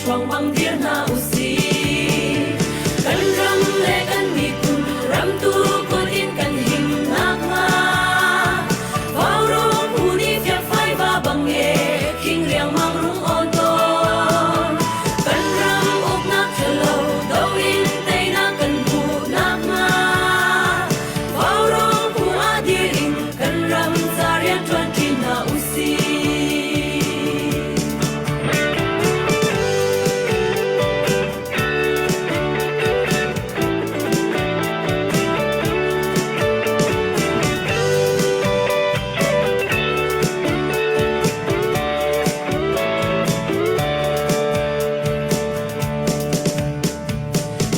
hruang bang dir hna usih. Kan ram le kan miphun ramtu kut in kan him nakhnga Vaurawng phu nih fiakfai va bang e khing riangmang rung awn tawn. Kan ram uknak ṭhalo do in teinak kan hmuh nakhnga Vaurawng phu ah dir in kan ram ca rianṭuan ṭi hna usih.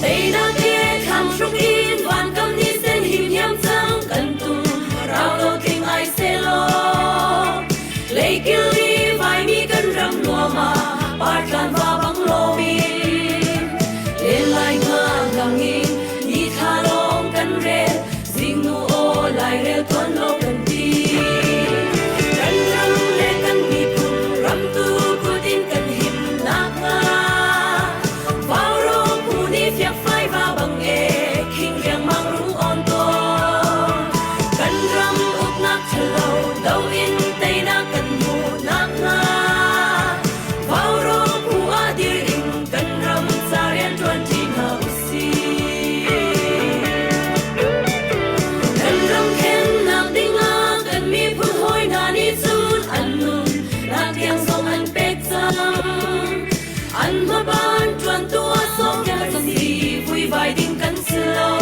Teinak ke thlam hruk in van kam ni sen him hiam cang kan tum rau lo tling ai selaw leikil li vaimi kan ram nuam ah partlan va bang lomin len lai nga ngang in ni thla lawng kan rel zingnu aw lairel tuan lo kan ti kan ram le kan miphun ramtu kut in kan him nakhnga Vaurawng phu nih fiakfai va bang e khing riangmang rung awn tawn kan ram uknak ṭhalo do in teinak kan hmuh nakhnga Vaurawng phu ah dir in kan ram ca rianṭuan ṭi hna usih. Kan ram khennak dingah kan miphun hawi hna nih cun an nun nak tiang zong an pek cang. An hmaban ṭuantu ah sawm kan si vuivai ding kan si lo.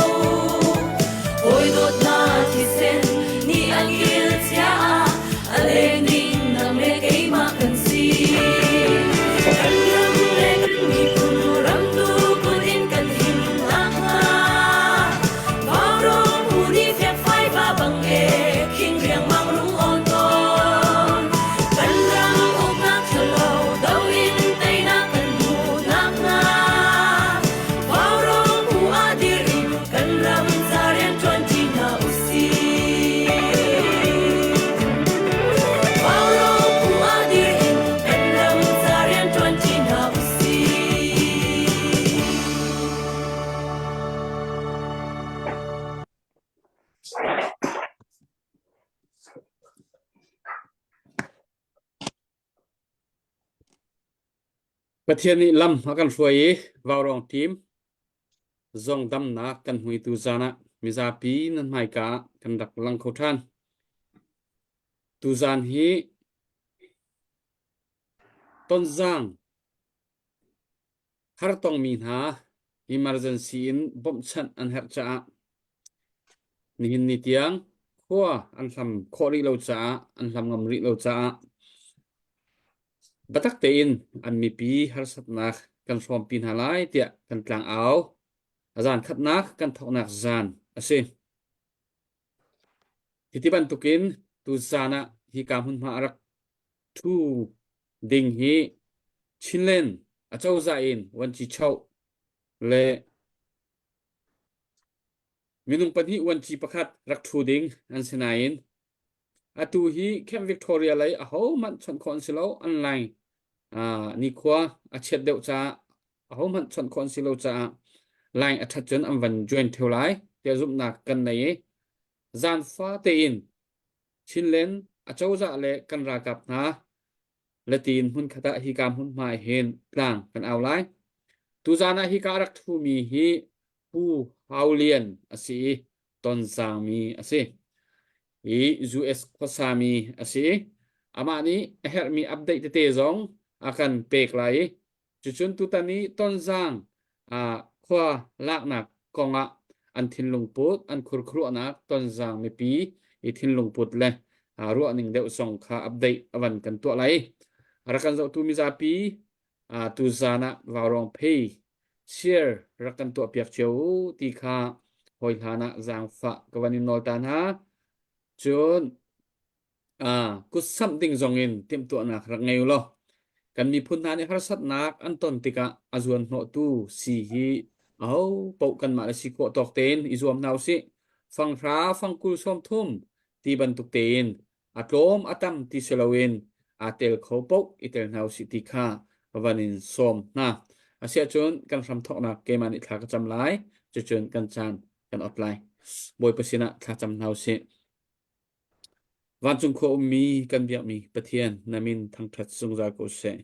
Hawi dawt hna thisen nih an kil chia ah a leng ding nang le keimah kan si. Kan ram le kan miphun ramtu kut in kan him nakhnga Vaurawng phu nih fiakfai va bang e khing riangmang rung awn tawn. Kan ram uknak ṭhalo do in teinak kan hmuh nakhnga Vaurawng phu ah dir in kan ram ca rianṭuan ṭi hna usih. Vaurawng phu ah dir in kan ram ca rianṭuan ṭi hna usih. Pathian nih lam a kan hruai i vaurawng team zong damnak kan hmuitu zan ah mizapi nan hmaika ah kan rak lang kho ṭhan. Tuzan hi Tonzang Hartongmi hna emergency in bawmhchanh an herh caah nihin ni tiang khua an hlam khawh rih lo caah an hlam ngam rih lo caah biatak tein an mipi harsatnak kan hrawmpi hna lai tiah kan tlangau. A zan khatnak kan thawknak zan a si. Hiti bantukin tu zan ah hika hmunhma a rak ṭhu ding hi Chinland acozah in vuanci-choh le minung pahnih vuanci pakhat rak ṭhu ding an si nain atu hi Camp Victoria lei ahohmanh chawnh khawh an si lo. An line nikhua a chiat deuh caah ahohmanh chawnh khawh an si lo caah line a ṭhat cun an van join ṭheo lai tiah zumhnak kan nei i zaanfa tein Chinland acozah le kan ralkap hna Latin hmunkhat ah hika hmunhma hin tlang kan au lai. Tuzaan ah hika a rak ṭhumi hi Pu Hau Lian a si i Tonzangmi a si. Hi US khuasami a si. Amah nih a herhmi update tete zong a kan pek lai i Cucun tutan i Tonzang khua laknak kongah an thinlung put, an khurkhuruahnak Tonzang mipi i thinlung put le ruahning deuh zong kha update a van kan tuah lai. Rak kan zohtu mizapi tuzan ah vaurawng phei share rak kan tuah piak cio u ti kha hawi hlan ah zaangfah ka van in nawl ta hna. Cun Kutsamh ding zongin timhtuahnak rak ngei u law kan miphun hna nih harsatnak an ton tikah a zuanhnawhtu si hi aho paoh kanmah le si khawh tawk tein i zuam hna usih. Fanghra, fangkul 30 ti bantuk tein a tlawm a tam ti si loin aa tel kho paoh i tel hna usih ti kha. ka van in sawm hna. Asiahcun kan hramthawknak keimah nih thla ka cam lai, cucun kan caan kan ot lai. Bawipa sinah thla cam hna usih. Vancung khua ummi kan biakmi Pathian na min thangṭhat zungzal ko seh.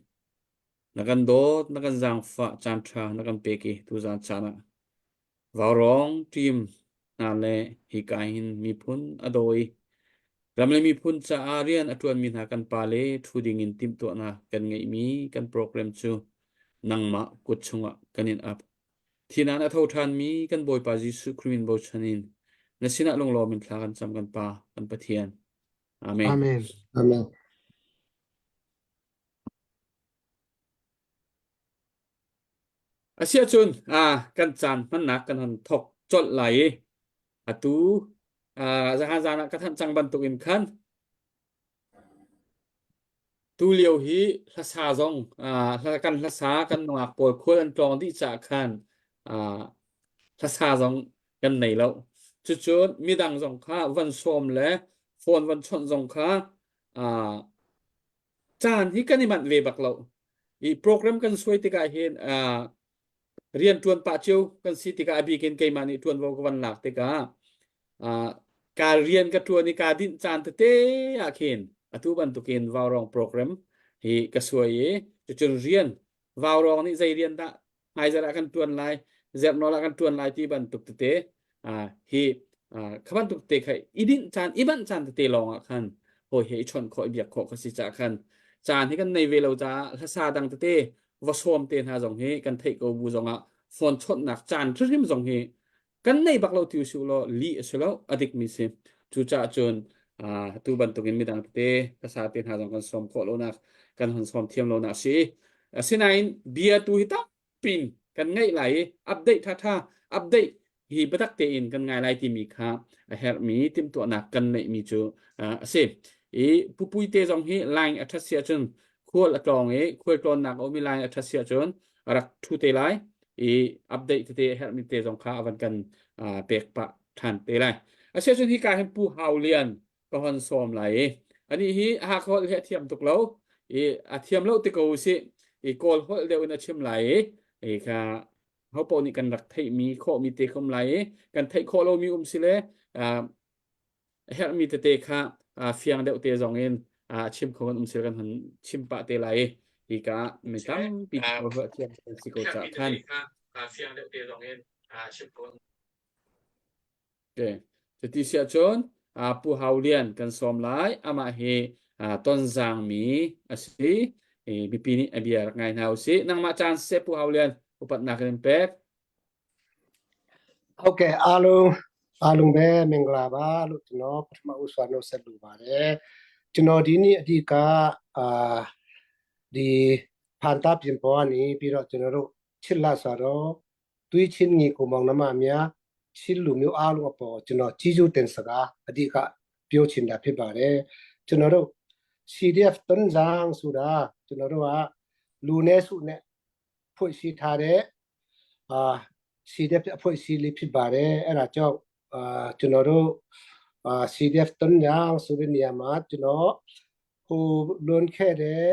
Na kan dawt, na kan zaangfah caan ṭha na kan pek i tuzaan caan ah Vaurawng ṭim hna le hika hin miphun a daw i ram le miphun caah rian a ṭuanmi hna kan pale ṭhu dingin timhtuahnak kan ngeihmi kan program cu nangmah kut chungah kan in ap. Thinan a tho ṭhanmi kan Bawipa Jesuh Khrih min bochan in na sinah lunglawm in thla kan cam kan Pa, kan Pathian. Amen. Amen. Amen. Asiahcun kan caan hmannak kan hon thawk colh lai i atu zahan zan ah ka thanh cang bantukin khan tu lio hi hlasa zong kan hlasa kan nungak pawl khual an tlawng dih caah khan hlasa zong kan nei lo. Cucun midang zong kha van sawm le phone van chawnh zong kha caan hi kan i manh ve bak lo. I program kan suai tikah hin rian ṭuan pah cio kan si tikah a bik in keimah nih ṭuanvo ka van lak tikah ka rian ka ṭuan i kaa dinh caan tete ah khin atu bantukin vaurawng program hi ka suai i cucun rian vaurawng nih zei rian dah hmaizarh ah kan ṭuan lai zerhnawl ah kan ṭuan lai ti bantuk tete hi kha bantuk te kha i dinh caan i banh caan tete lawng ah khan hawi he i chawnh khawh i biak khawh kha si caah khan caan hi kan nei ve lo caah hlasa dang tete va sawm te hna zong hi kan theih ko bu zong ah phone chawnhnak caan hrimhrim zong hi kan nei bak lo ti usih law lih a si lo a dik mi si cucaah cun tu bantukin midang tete hlasa te hna zong kan sawm khawh lonak kan hon sawm thiam lonak si asinain bia tu hi tampi kan ngaih lai i update ṭhaṭha update hi biatak tein kan ngai lai timi kha a herhmi timhtuahnak kan neihmi cu a si. I pupui te zong hi line a ṭhat si ahcun khual a tlawng i khual tlawnnak a um i line a ṭhat si ahcun a rak ṭhu te lai i update tete a herhmi te zong kha a van kan pek pah ṭhan te lai. Asiahcun hika hin Pu Hau Lian ka hon sawm lai i anih hi Hakha holh hi a thiam tuk lo i a thiam lo ti ko usih i Kawl holh deuh in a chim lai i i kha hopaoh nih kan rak theihmi khawhmi te kha um lai i kan theih khawh lomi um si le a herhmi tete kha fiang deuh te zong in chim kho kan um si kan hun chim pah te lai i hi ka mi tampi thiam si ko ca khan fiang deuh te zong in chim kho Okay. Cuti siah cun Pu Hau Lian kan sawm lai. Amah hi tonzangmi a si. Mipi nih a bia rak ngai hna usih. Nangmah caan siseh Pu Hau Lian upatnak in pek. Okay, alung alung be mingla ba lu ကျွန်တော်ပထမဦးစွာနှုတ်ဆက်လိုပါတယ်ကျွန်တော်ဒီနေ့အဓိကအာဒီဖန်တာပြင်ပေါ်ကနေပြီးတော့ကျွန်တော်တို့ချစ်လာဆိုတော့ သွေးချင်းညီကိုမောင်နှမများချင်းလူမျိုးအားလုံးအပေါ်ကျွန်တော်ကြီးစိုးတင်စကားအဓိကပြောချင်တာဖြစ်ပါတယ်ကျွန်တော်တို့ CDF တွန်းဆောင်ဆိုတာကျွန်တော်တို့ကလူနည်းစုနဲ့ဖွဲ့စည်းထားတဲ့အာ CDF အဖွဲ့အစည်းလေးဖြစ်ပါတယ်အဲ့ဒါကြောင့်အာကျွန်တော်တို့အာ CDF တွန်းဆောင်ဆိုတဲ့နေရာမှာကျွန်တော်ဟိုလွန်ခဲ့တဲ့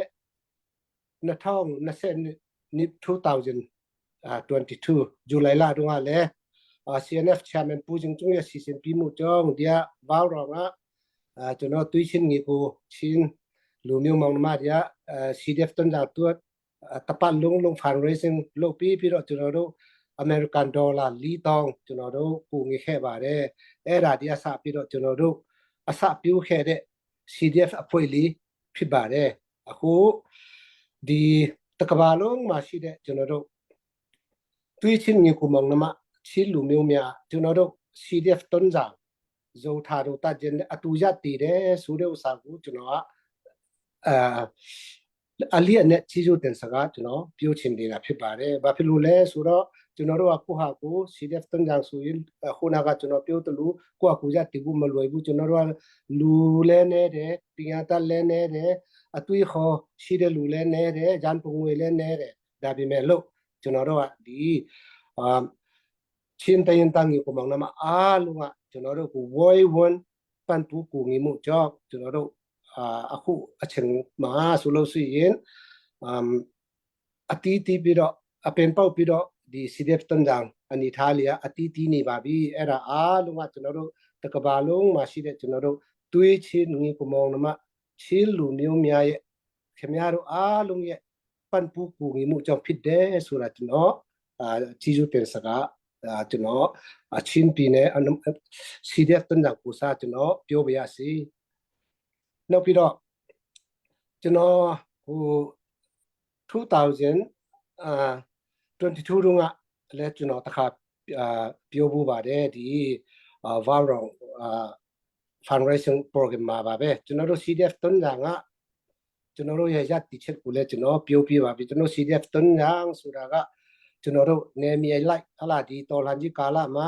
2020 2022 July လတုန်းကလည်း CNF Chairman ပူကျင်ကျုံရဲ့စီစဉ်ပြီးမှုကြောင့်ဒီဘောက်တော်ကကျွန်တော်သွေးချင်းငီကိုချင်းလူမျိုးမောင်နှမတွေက CDF တွန်းတာတွတပတ်လုံးလုံး fundraising လုပ်ပြီးပြီးတော့ကျွန်တော်တို့ American dollar 4000ကျွန်တော်တို့ကူငခဲ့ပါတယ်အဲ့ဒါဒီအစပြီးတော့ကျွန်တော်တို့အစပြုခဲ့တဲ့ CDF အဖွဲ့လေးဖြစ်ပါတယ်အခုဒီတကဘာလုံးမှာရှိတဲ့ကျွန်တော်တို့သွေးချင်းညီကိုမောင်နှမချင်းလူမျိုးများကျွန်တော်တို့ CDF တွန်းဆောင်ဇိုထာတို့တကျင်အတူရတည်တယ်ဆိုတဲ့ဥစ္စာကိုကျွန်တော်ကအာအလီအနဲ့ချီကျူတင်စကားကျွန်တော်ပြောချင်နေတာဖြစ်ပါတယ်။ဘာဖြစ်လို့လဲဆိုတော့ကျွန်တော်တို့ကကိုဟာကို CDF တွန်းဆောင်ဆိုရင်ခုနကကျွန်တော်ပြောတလို့ကိုဟာကိုရတည်ဖို့မလွယ်ဘူးကျွန်တော်တို့ကလူလဲနေတယ်ပညာတတ်လဲနေတယ်အတွေးခေါ်ရှိတဲ့လူလဲနေတယ်ဂျန်ပုံငွေလဲနေတယ်ဒါပေမဲ့လို့ကျွန်တော်တို့ကဒီအာချင်းတရင်တန်ကြီးကိုမောင်နမအားလုံးကကျွန်တော်တို့ကိုဝိုင်းဝန်းပန်ပူကူငီမှုကြောင့်ကျွန်တော်တို့အာအခုအချိန်မှာဆိုလို့ရှိရင်အမ် အတီးတီးပြီးတော့အပင်ပေါက်ပြီးတော့ဒီ CDF တန်တန်အနေထားလေးကအတီးတီးနေပါပြီ။အဲ့ဒါအားလုံးကကျွန်တော်တို့တကဘာလုံးမှာရှိတဲ့ကျွန်တော်တို့တွေးချင်းငီကမောင်နမချင်းလူမျိုးများရဲ့ခင်ဗျားတို့အားလုံးရဲ့ပန်ပူကူငီမှုကြောင့်ဖြစ်တယ်ဆိုတာကျွန်တော်အာချီးကျူးတင်စကားအာကျွန်တော်အချင်းပြည်နယ် CDF တန်တန်ကိုစားကျွန်တော်ပြောပါရစေ။နောက်ပြီးတော့ကျွန်တော်ဟို2000အာ22တုန်းကလည်းကျွန်တော်တခါအာပြောဖို့ပါတယ်ဒီအာ Valron အာ fundraising program မှာပါပဲကျွန်တော်တို့ CDF တွန်းတာကကျွန်တော်တို့ရဲ့ရည်တည်ချက်ကိုလည်းကျွန်တော်ပြောပြပါပြီကျွန်တော် CDF တွန်းတာဆိုတာကကျွန်တော်တို့နယ်မြေလိုက်ဟလာဒီတော်လန်ကြီးကာလမှာ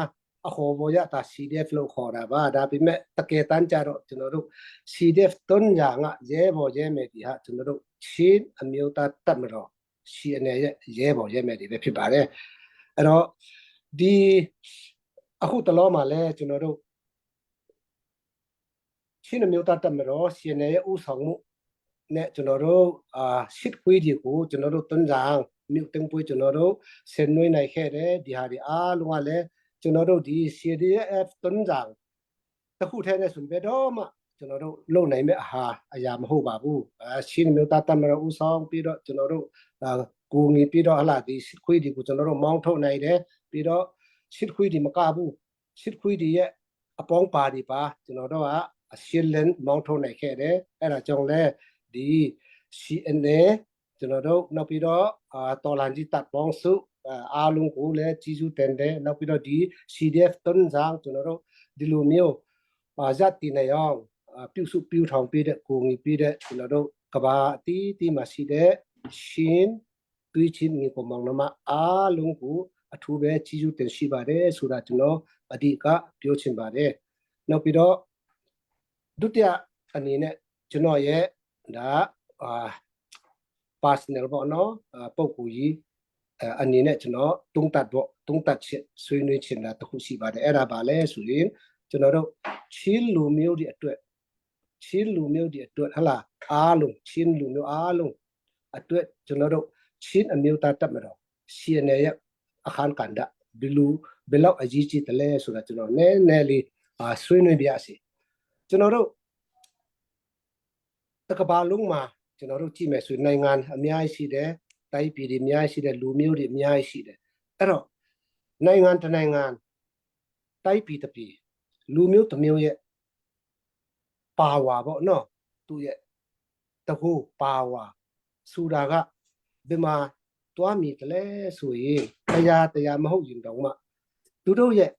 အခေါ်ပေါ်ရတာ CDF လို့ခေါ်တာပါဒါပေမဲ့တကယ်တမ်းကြတော့ကျွန်တော်တို့ CDF တွန်းတာကရဲဘော်ရဲမယ်ဒီဟာကျွန်တော်တို့ချင်းအမျိုးသားတပ်မတော် CNA ရဲ့ရဲဘော်ရဲမယ်တွေပဲဖြစ်ပါတယ်အဲ့တော့ဒီအခုတလောမှာလဲကျွန်တော်တို့ချင်းအမျိုးသားတပ်မတော် CNA ရဲ့ဥဆောင်မှုနဲ့ကျွန်တော်တို့အာရှစ်ခွေးတွေကိုကျွန်တော်တို့တွန်းဆောင်မြို့တင်ပွေးကျွန်တော်တို့ဆင်နွှဲနိုင်ခဲ့တယ်ဒီဟာဒီအားလုံးကလည်းကျွန်တော်တို့ဒီ CDF တွန်းဆောင်တခုထဲနဲ့ဆိုဘယ်တော့မှကျွန်တော်တို့လုံနိုင်မဲ့အဟာအရာမဟုတ်ပါဘူးအချင်းမျိုးသားတမရဦးဆောင်ပြီးတော့ကျွန်တော်တို့ကိုငီပြီးတော့ဟလာဒီစစ်ခွေးဒီကိုကျွန်တော်တို့မောင်းထုတ်နိုင်တယ်ပြီးတော့စစ်ခွေးဒီမကဘူးစစ်ခွေးဒီရဲ့အပေါင်းပါဒီပါကျွန်တော်တို့ကအရှင်းလင်းမောင်းထုတ်နိုင်ခဲ့တယ်အဲ့ဒါကြောင့်လဲဒီ CNA ကျွန်တော်တို့နောက်ပြီးတော့အာတော်လန်ကြီးတပ်ပေါင်းစုအားလုံးကိုလည်းကြီးစုတင်တယ်နောက်ပြီးတော့ဒီ CDF တွန်းဆောင်ကျွန်တော်တို့ဒီလိုမျိုးအာဇတ်တင်နေအောင်ပြုစုပြုထောင်ပေးတဲ့ကိုငီပေးတဲ့ကျွန်တော်တို့ကဘာအတီးတီးမှာရှိတဲ့ရှင်တွေးချင်းငီကိုမောင်နှမအားလုံးကိုအထူးပဲကြီးစုတင်ရှိပါတယ်ဆိုတာကျွန်တော်အဓိကပြောချင်ပါတယ်နောက်ပြီးတော့ဒုတိယအနေနဲ့ကျွန်တော်ရဲ့ဒါအာ personal ပေါ့နော်ပုံကူကြီးအနေနဲ့ကျွန်တော်တုံးတက်ပေါ့တုံးတက်ချစ်ဆွေးနွေးချင်တာတခုရှိပါတယ်အဲ့ဒါပါလဲဆိုရင်ကျွန်တော်တို့ချင်းလူမျိုးတွေအတွက်ချင်းလူမျိုးတွေအတွက်ဟလာအားလုံးချင်းလူမျိုးအားလုံးအတွက်ကျွန်တော်တို့ချင်းအမျိုးသားတပ်မတော် CNA ရဲ့အခန်းကဏ္ဍဘီလူဘယ်လောက်အရေးကြီးတယ်လဲဆိုတာကျွန်တော်နည်းနည်းလေးဆွေးနွေးပြစီကျွန်တော်တို့တကဘာလုံးမှာကျွန်တော်တို့ကြည့်မယ်ဆိုနိုင်ငံအများကြီးရှိတယ်တိုင်းပြည်တွေအများကြီးရှိတယ်လူမျိုးတွေအများကြီးရှိတယ်အဲ့တော့နိုင်ငံတစ်နိုင်ငံတိုင်းပြည်တစ်ပြည်လူမျိုးတစ်မျိုးရဲ့ပါဝါပေါ့နော်သူ့ရဲ့တကူပါဝါဆိုတာကဘယ်မှာတွားမိတယ်လဲဆိုရင်တရားတရားမဟုတ်ရင်တော့မှသူတို့ရဲ့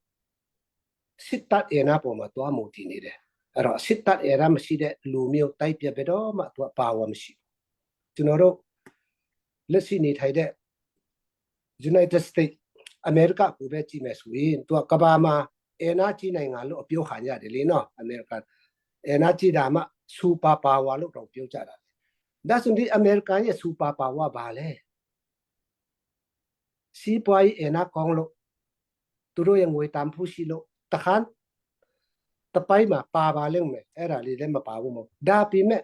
စစ်တပ်အင်အားပေါ်မှာတွားမူတည်နေတယ်အဲ့တော့စစ်တပ်အင်အားမရှိတဲ့လူမျိုးတိုက်ပြဘယ်တော့မှသူကပါဝါမရှိဘူးကျွန်တော်တို့လက်ရှိနေထိုင်တဲ့ United States အမေရိကကိုပဲကြည့်မယ်ဆိုရင်သူကကဘာမှာအင်အားကြီးနိုင်ငံလို့အပြောခံရတယ်လေနော်အမေရိကအင်အားကြီးတာမှစူပါပါဝါလို့တော့ပြောကြတာဒါဆိုဒီအမေရိကန်ရဲ့စူပါပါဝါဘာလဲစီးပွားရေးအင်အားကောင်းလို့သူတို့ရဲ့ငွေတန်ဖို့ရှိလို့တခါတပိုင်းမှာပါပါလိမ့်မယ်အဲ့ဒါလေးလည်းမပါဘူးမဟုတ်ဒါပေမဲ့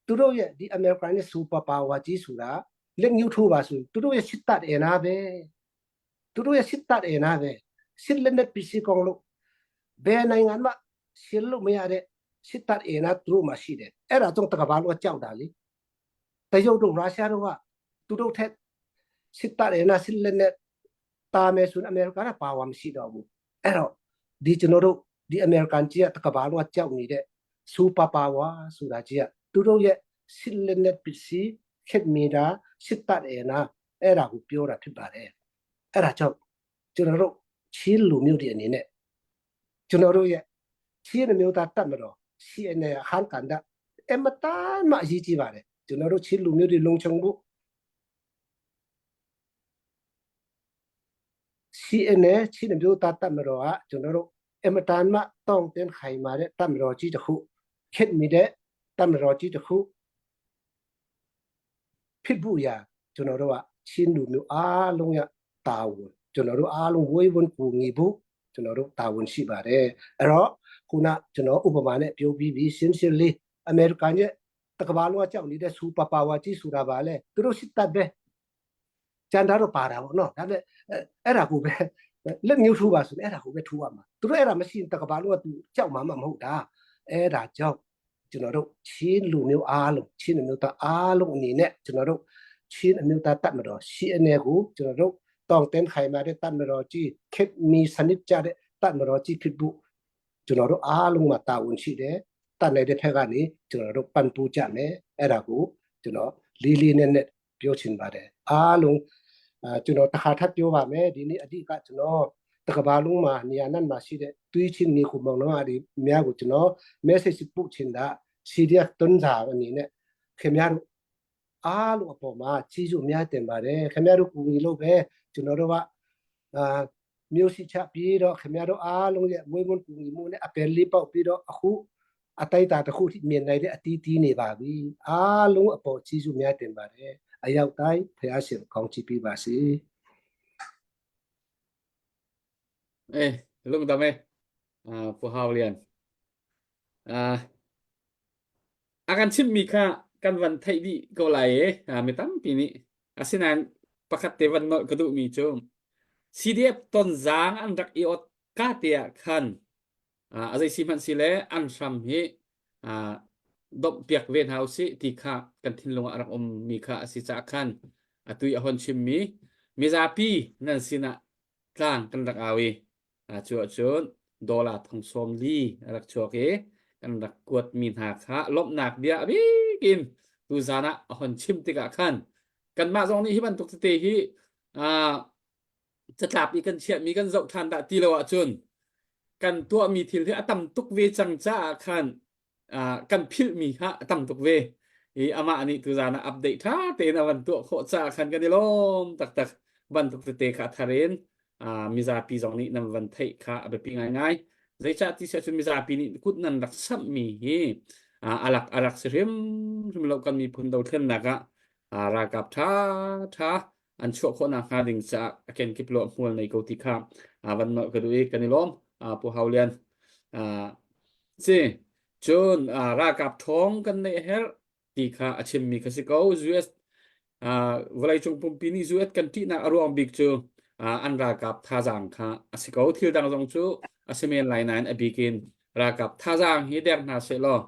သူတို့ရဲ့ဒီအမေရိကန်ရဲ့စူပါပါဝါကြီးဆိုတာလက်ညှိုးထိုးပါဆိုသူတို့ရဲ့စစ်တပ်အင်အားပဲသူတို့ရဲ့စစ်တပ်အင်အားပဲစစ်လက်နက်ပစ္စည်းကောင်းလို့ဘယ်နိုင်ငံမှရှင်းလို့မရတဲ့စစ်တပ်အင်အားသူတို့မှာရှိတယ်အဲ့ဒါကြောင့်တကဘာလို့ကြောက်တာလေတရုတ်တို့ရုရှားတို့ကသူတို့ထက်စစ်တပ်အင်အားစစ်လက်နက်တာမယ်ဆိုရင်အမေရိကန်ကပါဝါမရှိတော့ဘူးအဲ့တော့ဒီကျွန်တော်တို့ဒီအမေရိကန်ကြီးကတကဘာလို့ကြောက်နေတဲ့စူပါပါဝါဆိုတာကြီးကသူတို့ရဲ့စစ်လက်နက်ပစ္စည်းခက်မီတာစစ်တပ်အင်အားအဲ့ဒါကိုပြောတာဖြစ်ပါတယ်အဲ့ဒါကြောင့်ကျွန်တော်တို့ချင်းလူမျိုးတွေအနေနဲ့ကျွန်တော်တို့ရဲ့ချင်းမျိုးသားတပ်မတော် CNA ဟန်ကန်တာအမတန်မှအရေးကြီးပါတယ်ကျွန်တော်တို့ချင်းလူမျိုးတွေလုံခြုံဖို့ CNA ချင်းမျိုးသားတပ်မတော်ကကျွန်တော်တို့အမတန်မှတောင်းတင်ခိုင်မာတဲ့တပ်မတော်ကြီးတစ်ခုခက်မီတဲ့တပ်မတော်ကြီးတစ်ခုဖြစ်ဖို့ရာကျွန်တော်တို့ကချင်းလူမျိုးအားလုံးရတာဝန်ကျွန်တော်တို့အားလုံးဝေးဝန်ကူညီဖို့ကျွန်တော်တို့တာဝန်ရှိပါတယ်အဲ့တော့ခုနကျွန်တော်ဥပမာနဲ့ပြောပြီးပြီးရှင်းရှင်းလေးအမေရိကန်ရဲ့တကမ္ဘာလုံးကကြောက်နေတဲ့စူပါပါဝါကြီးဆိုတာပါလေသူတို့စစ်တပ်ပဲ ကျန်တာတော့ပါတာပေါ့နော်ဒါပေမဲ့အဲ့ဒါကိုပဲလက်ညှိုးထိုးပါဆိုရင်အဲ့ဒါကိုပဲထိုးရမှာသူတို့အဲ့ဒါမရှိရင်တကဘာလုံးကသူကြောက်မှာမှမဟုတ်တာအဲ့ဒါကြောင့်ကျွန်တော်တို့ချင်းလူမျိုးအားလုံးချင်းလူမျိုးသားအားလုံးအနေနဲ့ကျွန်တော်တို့ချင်းအမျိုးသားတတ်မတော်ရှီအနေကိုကျွန်တော်တို့တောင်းတင်ခိုင်မာတဲ့တတ်မတော်ကြီးခက်မီစနစ်ကြတဲ့တတ်မတော်ကြီးဖြစ်ဖို့ကျွန်တော်တို့အားလုံးမှာတာဝန်ရှိတယ်တတ်နိုင်တဲ့ဖက်ကနေကျွန်တော်တို့ပံ့ပိုးကြမယ်အဲ့ဒါကိုကျွန်တော်လေးလေးနက်နက်ပြောချင်ပါတယ်အားလုံးအာကျွန်တော်တခါထပ်ပြောပါမယ်ဒီနေ့အဓိကကျွန်တော်တကဘာလုံးမှာနေရာနတ်မှာရှိတဲ့တွေးချင်းနေခုမောင်နှမတွေများကိုကျွန်တော် message ပို့ချင်တာ CDF တွန်းစာအနေနဲ့ခင်ဗျားတို့အားလုံးအပေါ်မှာကြီးစုများတင်ပါတယ်ခင်ဗျားတို့ကူညီလို့ပဲကျွန်တော်တို့ကအာမျိုးစီချပြီးတော့ခင်ဗျားတို့အားလုံးရဲ့မွေးမွန်းကူညီမှုနဲ့အပယ်လေးပေါက်ပြီးတော့အခုအတိုက်တာတစ်ခုထိမြင်နိုင်တဲ့အတီးတီးနေပါပြီအားလုံးအပေါ်ကြီးစုများတင်ပါတယ်အရောက်တိုင်းဖះရှင်ကောင်းချီးပေးပါစေ အေးလုံတမဲအာပူဟောင်းလျန်အာ a kan chimmi kha kan van theih dih ko lai i mi tampi nih asinain pakhat te van nolh ka duhmi cu CDF tonzaang an rak i ot ka te ah khan a zei si hmanh si le an hram hi domh piak ve hna usih ti kha kan thinlung ah a rak ummi kha a si caah khan atu i a hon chimmi mizapi nan sinah tlang kan rak au i Cu ahcun dollar thong sawm li a rak chuak i kan rak kuatmi hna kha lawmhnak bia a bik in tuzan ah a hon chim tikah khan kanmah zong nih hi bantuk tete hi catlap i kan chiahmi kan zoh ṭhan dah ti lo ahcun kan tuahmi thil hi a tam tuk ve cang caah khan kan philhmi kha a tam tuk ve i amah nih tuzan ah update ṭha tein a van tuah khawh caah khan kan i lawm taktak bantuk tete kha a thar in mizapi zong nih nan van theih kha a biapi ngaingai zeicah ti si ahcun mizapi nih kut nan rak samhmi hi alak a rak si hrimhrim lo kan miphun dothlennak ah ralkap ṭha ṭha an chuah khawh nak hnga ding caah a kenkip lo hmual nei ko ti kha van nolh ka duh i kan i lawm Pu Hau Lian si cun ralkap ṭhawng kan neih herh ti kha a chimmi kha si ko US vawleicung pumpi nih US kan ṭihnak a ruang bik cu an ralkap thazaang kha a si ko thil dang zong cu a si men lai nain a bik in ralkap thazaang hi der hna seh law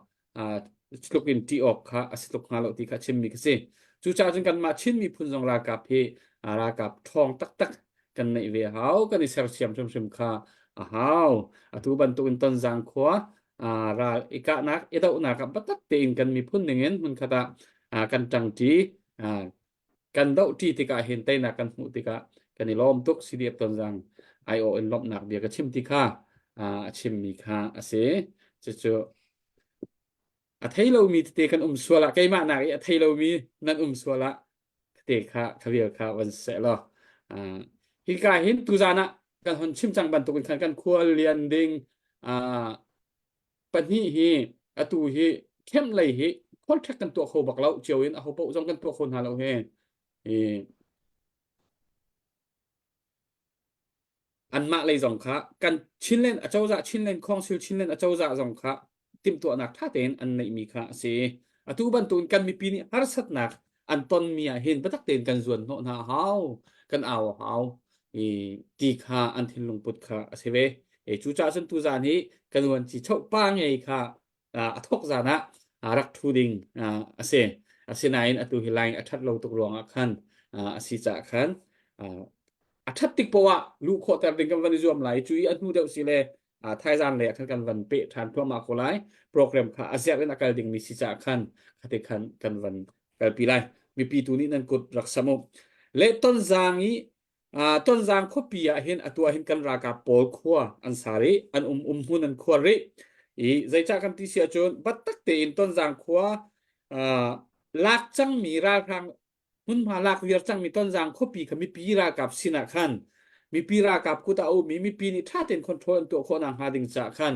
tluk in ṭih awk kha a si tluk hnga lo ti kha chimmi ka si. Cucaah cun kanmah Chin miphun zong ralkap hi ralkap ṭhawng taktak kan neih ve hau, kan i sersiam hrimhrim kha a hau. Atu bantuk in Tonzang khua ral i kahnak, i dohnak ah biatak tein kan miphun ningin hmunkhat ah kan ṭangṭi, kan dohṭi tikah hin teinak kan hmuh tikah kan i lawm tuk CDF Tonzang aiawh in lawmhnak bia ka chim ti kha a chimmi kha a si. Cucu a thei lomi tete kan um sual ah keimah nak i a thei lomi nan um sual ah tete kha khavial kha van seh law hika hin tuzan ah kan hon chim cang bantukin khan kan khual lian ding pahnih hi atu hi camp lei hi contract kan tuah kho bak lo cio in aho paoh zong kan tuah kho hna lo he i anmah lei zong kha kan Chinland acozah Chinland Council Chinland acozah zong kha timhtuahnak ṭha tein an neihmi kha a si. Atu bantukin kan mipi nih harsatnak an tonmi ah hin biatak tein kan zuan hnawh hna a hau, kan au a hau i ti kha an thinlung put kha a si ve. E cucaah cun tuzaan hi kan uanci choh pa ngei kha a thawk zan ah rak ṭhu ding a si. Asinain atu hi line a ṭhat lo tuk ruangah khan a si caah khan a ṭhat tik poah ah luh khawhter ding kan van i zuam lai. Cu i a hnu deuh si le thaizan lei ah khan kan van peh ṭhan thluahmah ko lai. Program kha a ziak in a kal dingmi si caah khan khate khan kan van kalpi lai. Mipi tu nih nan kut rak sam u. Le tonzaang i Tonzaang khuapi ah hin atu ah hin kan ralkap pawl khua an sa rih, an um um hmun an khuar rih. I zeicah kan ti si ahcun biatak tein Tonzaang khua lak cangmi ralhrang hmunhma lak viar cangmi Tonzaang khuapi kha mipi ralkap sinah khan mipi ralkap kut ah a ummi mipi nih ṭha tein control an tuah khawh nakhnga ding caah khan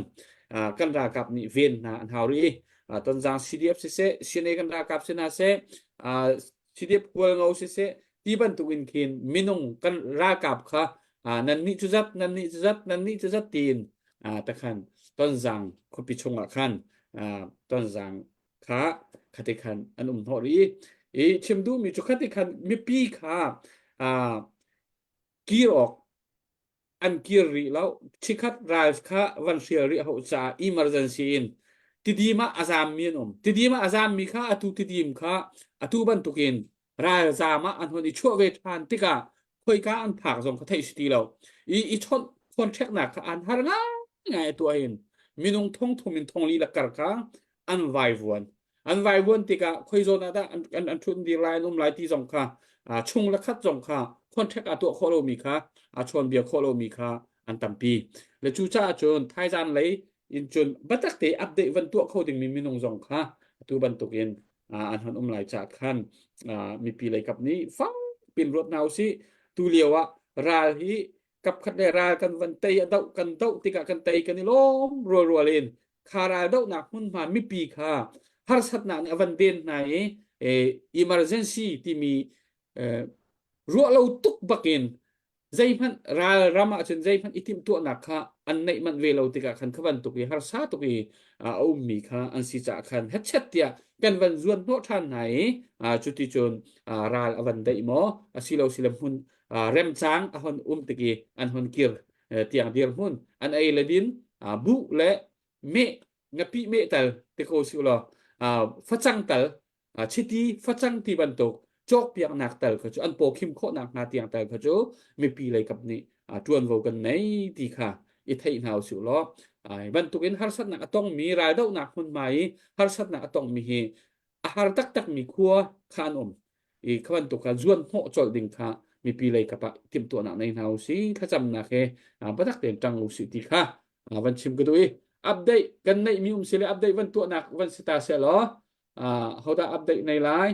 kan ralkap nih ven hna an hau rih i Tonzaang CDF siseh, CNA kan ralkap si hna seh, CDF Hualngo siseh ti bantuk in khin minung kan ralkap kha nan nih cu zat nan nih cu zat nan nih cu zat tiin takhan Tonzaang khuapi chungah khan Tonzaang kha khati khan an um hnawh rih i chim duhmi cu khati khan mipi kha. Kir awk an kir rih lo. Chikkhat ral kha van hrial rih hau caah emergency in tidim ah a zaammi an um. Tidim ah a zaammi kha atu tidim kha atu bantukin ralzaam ah an hun i chuah ve ṭhan tikah khoika an phak zong kha theih si ti lo. I i chawnh contact-nak kha an har ngaingai a tuah hin minung thong thum in thong li lakar kha an vaivuan. An vaivuan tikah khoi zawn ah dah an, an, an ṭhut dir lai an um lai ti zong kha chung le khat zong kha contact aa tuah khawh lomi kha aa chawnbia khawh lomi kha an tampi. Le cucaah cun thaizan lei in cun biatak te update van tuah kho dingmi minung zong kha atu bantukin an hon um lai caah khan mipi lei kap nih fak pin ruat hna usih. Tu lio ah ral hi kapkhat le ral kan van tei a doh kan doh tikah kan tei kan i lawm rualrual in kha ral dohnak hmunhma mipi kha harsatnak nih a van den hna i emergency timi ruah lo tuk bakin zeihmanh ral ram ahcun zeihmanh i timhtuahnak kha an neih manh ve lo tikah khan kha bantuk i harsa tuk i a ummi kha an si caah khan hetchet tiah kan van zuan hnawh ṭhan hna i cuti cun ral a van daih maw asilo sile hmun remcang a hon um tik i an hon kir tiang dirhmun an ei le din buh le meh ngapih meh tal ti ko si law facang tal chiti facang ti bantuk cawkpiaknak tal kha cu an paw khim khawhnak hnga tiang tal kha cu mipi lei kap nih ṭuanvo kan nei ti kha i theih hna usih law ai bantukin harsatnak a tongmi raldohnak hmunhma i harsatnak a tongmi hi a har taktakmi khua kha an um i kha bantuk kha zuan hnawh colh ding kha mipi lei kap ah timhtuahnak nei hna usih thlacamnak he biatak tein ṭang usih ti kha van chim ka duh i update kan neihmi um si le update van tuahnak van si ta seh law hodah update nei lai?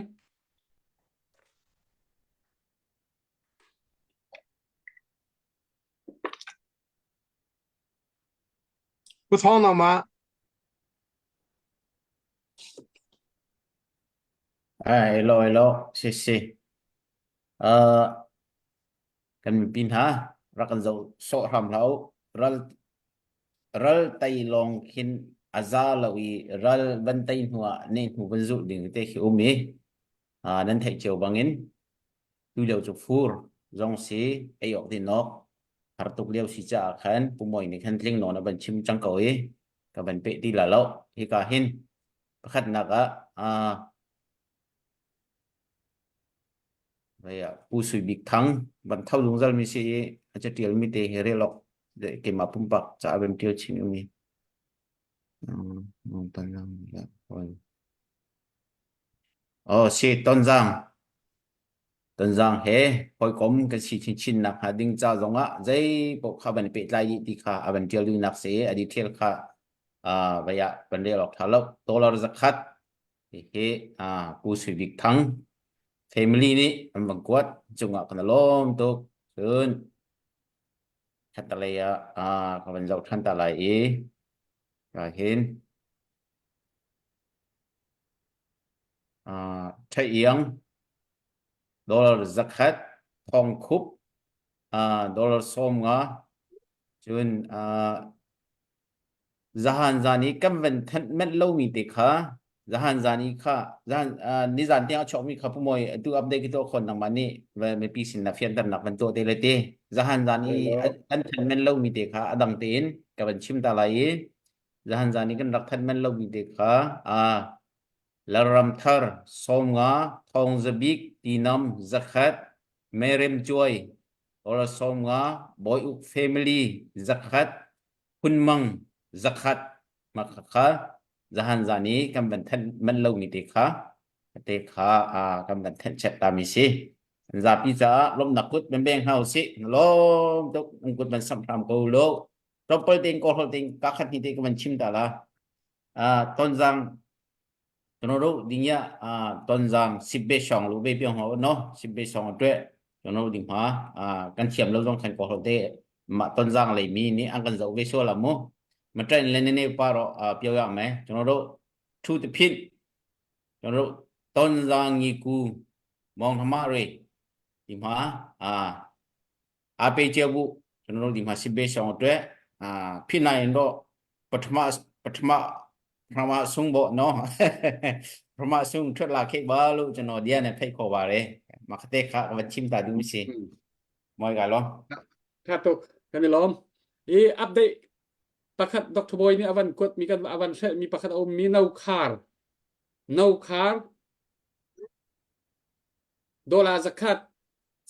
Pu Thawng nangmah. Ah, hello, hello. Si, si. Uh, kan mipi hna rak kan zoh sawh hram hlah u. Ral ral tei lawng khin a za lo i ral van tei hnu ah ne hnu van zulh ding te khi um i uh, nan theih cio bangin tu lio cu fur zong si ei awk din awk har tuk lio si caah khan Pu Mawi nih khan tling nawn a van chim cang ko i ka van peh ti la lo hika hin pakhatnak ah uh, Pu Sui Bik Thang van tho zungzal mi si i a catial mi te hi rel awk keimah pumpak ca van tial chin mi. Oh si Tonzang Tonzang he hawikom kan si chinchin nak hnga ding ca zongah zei paoh kha van i pehtlai dih ti kha a van tial duhnak si a detail kha uh, vai ah van rel awk tha lo. Dollar zakhat hihi uh, Pu Sui Bik Thang family nih an van kuat cungah kan lawm tuk. Cun khatalei ah uh, ka van zoh than ta lai i ka hin uh, Thaiang dollar zakhat thong khup uh, dollar 50 cun uh, zahan zan i kan van thanh manh lomi te kha zahan zan i kha zahan uh, nizan tiang a chuakmi kha pumawi atu update ki tuah khon nangmah nih mipi sin na fianternak van tuah te le te zahan zan i kan thanh manh lomi te kha a dang tein ka van chim ta lai i zahan zan i kan rak thanh manh lomi te kha uh, Lalram Thar, 50, Thawng Za Bik, Tinam, 100, Merem Cuai, Ola 50, Bawi Uk Family, 100, Phun Mang, 100, mah kha zahan zan i kan van thanh manh lomi te kha te kha kan van thanh chet ta mi si. An zapi caah lawmhnak kut ban beng hna usih. Lawm tuk an kut van samh hram ko lo. Tlawmpal tein kawlholh tein ka khat ni te ka van chim ta la. Tonzang Tono ding ya tonzang sip be song lu be piong ho no sip be song twe tono ding ma kan thiam lo zong khan ko ho te ma tonzang lei mi ni an kan zo ve so la mu ma train le ne ne pa ro pio ya me tono ro thu te phin tono tonzang ngi ku mong thama re di ma a အားပေးကြဖို့ကျွန်တော်တို့ဒီမှာစစ်ဘေးရှောင်အတွက်အာဖြစ်နိုင်ရင်တော့ပထမပထမ Prama sung bo no Prama sung thut la khe ba lu ကျွန်တော်ဒီကနေဖိတ်ခေါ်ပါတယ်မခတဲ့ခါဝချင်တာဒူးစီမော်ကလော Tha tuk kan i lawm. I update pakhat Dr. Boy nih avan kuat mi kan avan hrelh mi pakhat a um mi no khar no khar dollar zakhat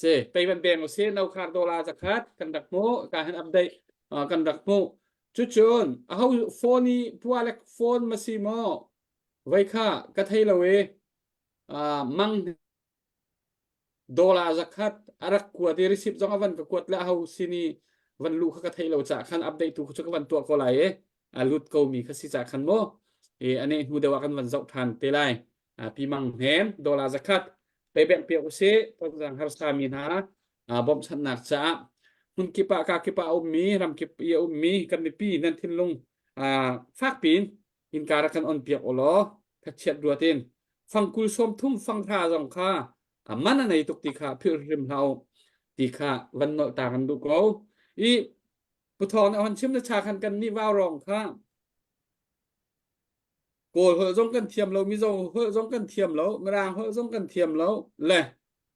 ce pei van beng u si no khar dollar zakhat kan rak hmuh ka han update kan rak hmuh cucun aho phone i pua le phone ma si maw vai kha ka thei lo i mang dollar zakhat a rak kuat i receipt zong a van ka kuat le aho sin i van luh kha ka thei lo caah khan update tu cu ka van tuah ko lai i a lut ko mi kha si caah khan mu i ane hnu deuh ah kan van zoh than te lai pi mang hnem dollar zakhat pe bek piak usih tonzang harsa mi hna bawmhchanhnak caah hmun kip ah ka kip ah a ummi ram kip i a ummi kan mipi nan thinlung fak piin innka rak kan on piak ulaw thachiat ruat in fangkul 30 fanghra zong kha a man a nei tuk ti kha philh hrim hlah u ti kha van nolh ta kan duh ko i puthawng nih hon chim na cha khan kan nih vau rong kha kawl holh zong kan thiam lo mizo holh zong kan thiam lo mirang holh zong kan thiam lo le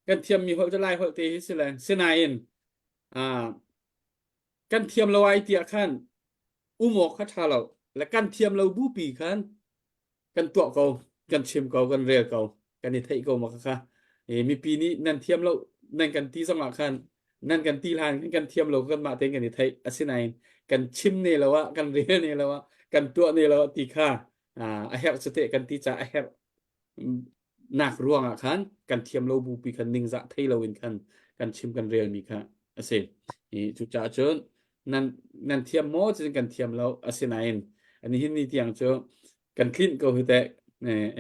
kan thiam mi holh cu lai holh te hi si le sinain kan thiam lo ai tiah khan um awk kha ṭha lo le kan thiam lo bupi khan kan tuah ko kan chim ko kan rel ko kan i theih ko ma kha e mipi nih nan thiam lo nan kan ti zong ah khan nan kan ti hlan kan thiam lo kan mah tein kan i theih asinain kan chim ne lo ah kan rel ne lo ah kan tuah ne lo ah ti kha a herh cu teh kan ti ca a herh nak ruang ah khan kan thiam lo bupi khan ningzah thei lo in khan kan chim kan rel mi kha a si. I cucaah cun nan nan thiam maw cun kan thiam lo asinain ani hin ni tiang cu kan tlinh ko hi teh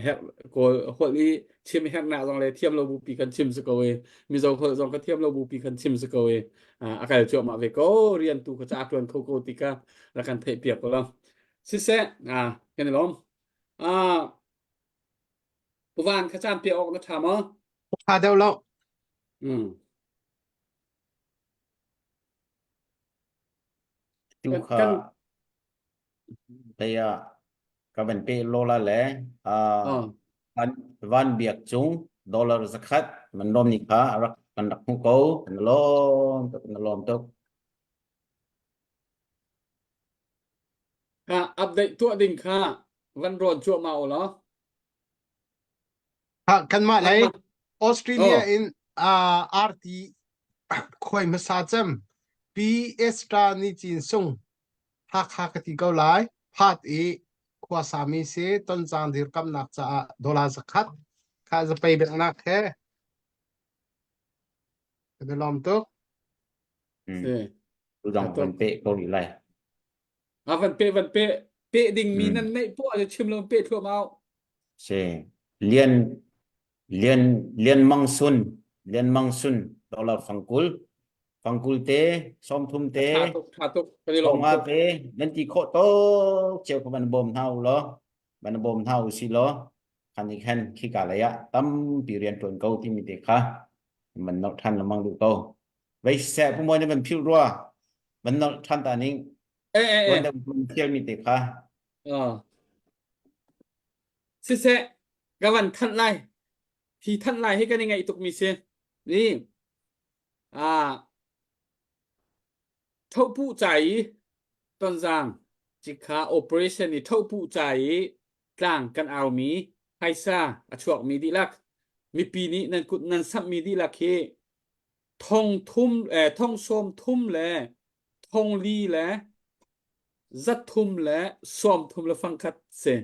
herh kawl holh i chim herhnak zong le thiam lo bupi kan chim si ko i mizo holh zong ka thiam lo bupi kan chim si ko i a kal cuahmah ve ko rian tu kha ca tuan kho ko ti ka rak kan theih piak ko lo siseh kan i lawm Puvan kha caan piah awk na ṭha maw? Ṭha deuh lo. Mm. Tu kha tei ah ka van pe lola le van van biak cung dollar zakhat man lom ni kha rak kan rak hmu ko kan lom tuk kan lom tuk Ka update tuah ding kha van rawn cuahmah u law. Ha, kanmah lei Australia Oh. in uh, RT khuai hmasa cem P Estra ni cin sung Hakha ka ti ko lai phat i khua sami si tonzang dirkamnak caah dollar zakhat kha zapei beknak he kan i lawm tuk Mm. Si. Tudang van pe ko rih lai. A van pe van pe pe ding mi nan neih poah cu chim lo pe thluahmah. Si. Lian Lian Lian Mang Sun Lian Mang Sun dollar fangkul fangkul te sawmthum te Tha tuk tha tuk kan i lawm songa tuk. te nan ti khawh tok cheu kha van bawm hna u law van bawm hna u si law khan i khan khika lei ah tampi rian tuan ko timi te kha man nolh than lengmang duh ko vei seh pu moi na van philh rua van nolh than ta ning Eh eh tuan eh. deuh van thial mi te kha Ah. Siseh ka van thanh lai hi thanh lai hi kan i ngaih tuk mi si ni ah Thohpuh ca i Tonzang cikha operation i thohpuh ca i tlang kan aumi phaisa a chuakmi dihlak mipi nih nan kut nan samhmi dihlak hi thong thum eh, thong sawm thum le thong li le zat thum le sawm thum le fangkhat si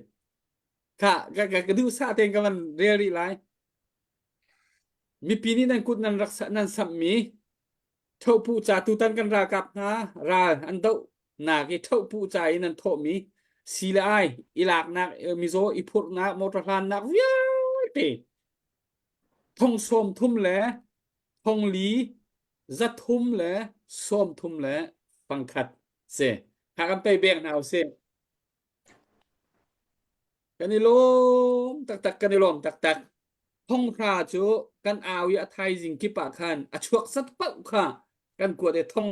kha ka ka ka duh sa tein ka van rel rih lai mipi nih nan kut nan rak nan samhmi Thohpuh ca tutan kan ralkap hna ral an dohnak i thohpuh ca in an thawhmi si le ai i laknak mizaw i phurhnak motor hlannak vialte thong sawm thum le thong li za thum le sawm thum le pangkhat si kha kan pei bek hna usih Kan i lawm taktak, kan i lawm taktak. Thonghra cu kan au i a thaizing kip ah khan a chuak sat paoh kha kan kuat i thong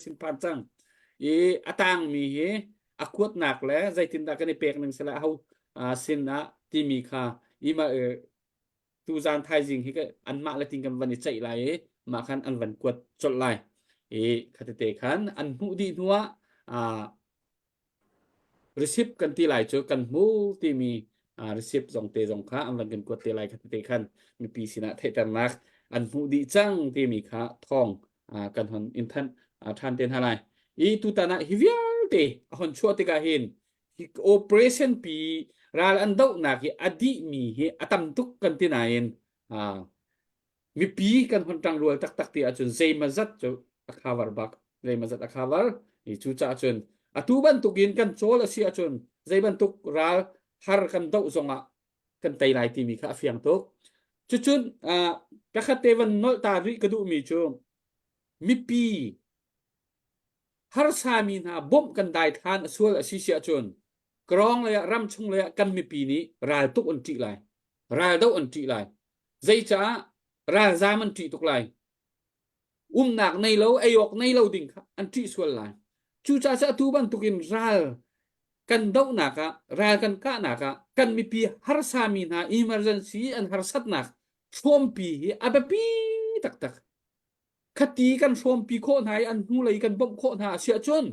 sin phan cang. I a tangmi hi a kuatnak le zeitindah kan i pek ning sila ho sin ah timi kha ima tuzan thaizing hi anmah le ting kan van i ceih lai i mah khan an van kuat colh lai i khatete khan an hmuh dih hnuah receipt kan ti lai cu kan hmu timi receipt zong te zong kha an van kan kuat te lai khatete khan mipi sinah theihternak an hmuh dih cang timi kha thawng kan hon in thanh ṭhan te hna lai. I tutan ah hi vialte a hon chuah tikah hin hi operation pi ral an dohnak hi a dihmi hi a tam tuk kan ti nain mipi kan hon ṭangrual taktak ti ahcun zeimazat cu a cover bak zeimazat a cover i cucaah cun atu bantukin kan cawl a si ahcun zei bantuk ral har kan doh zongah kan tei lai timi kha a fiang tuk. Cucun kakhat te van nolh ta rih ka duhmi cu mipi harsami hna bawmh kan daithlan a sual a si si ahcun krawng lei ah ram chung lei ah kan mipi nih raltuk an ṭih lai raldoh an ṭih lai zeicaah ralzam an ṭih tuk lai umnak nei lo ei awk nei lo ding kha an ṭih sual lai cucaah cu atu bantukin ral kan dohnak ah ral kan kahnak ah kan mipi harsami hna emergency an harsatnak hrawmpi hi a biapi taktak khati kan hrawmpi khawh hna i an hnulei kan bawmh khawh hna a si ahcun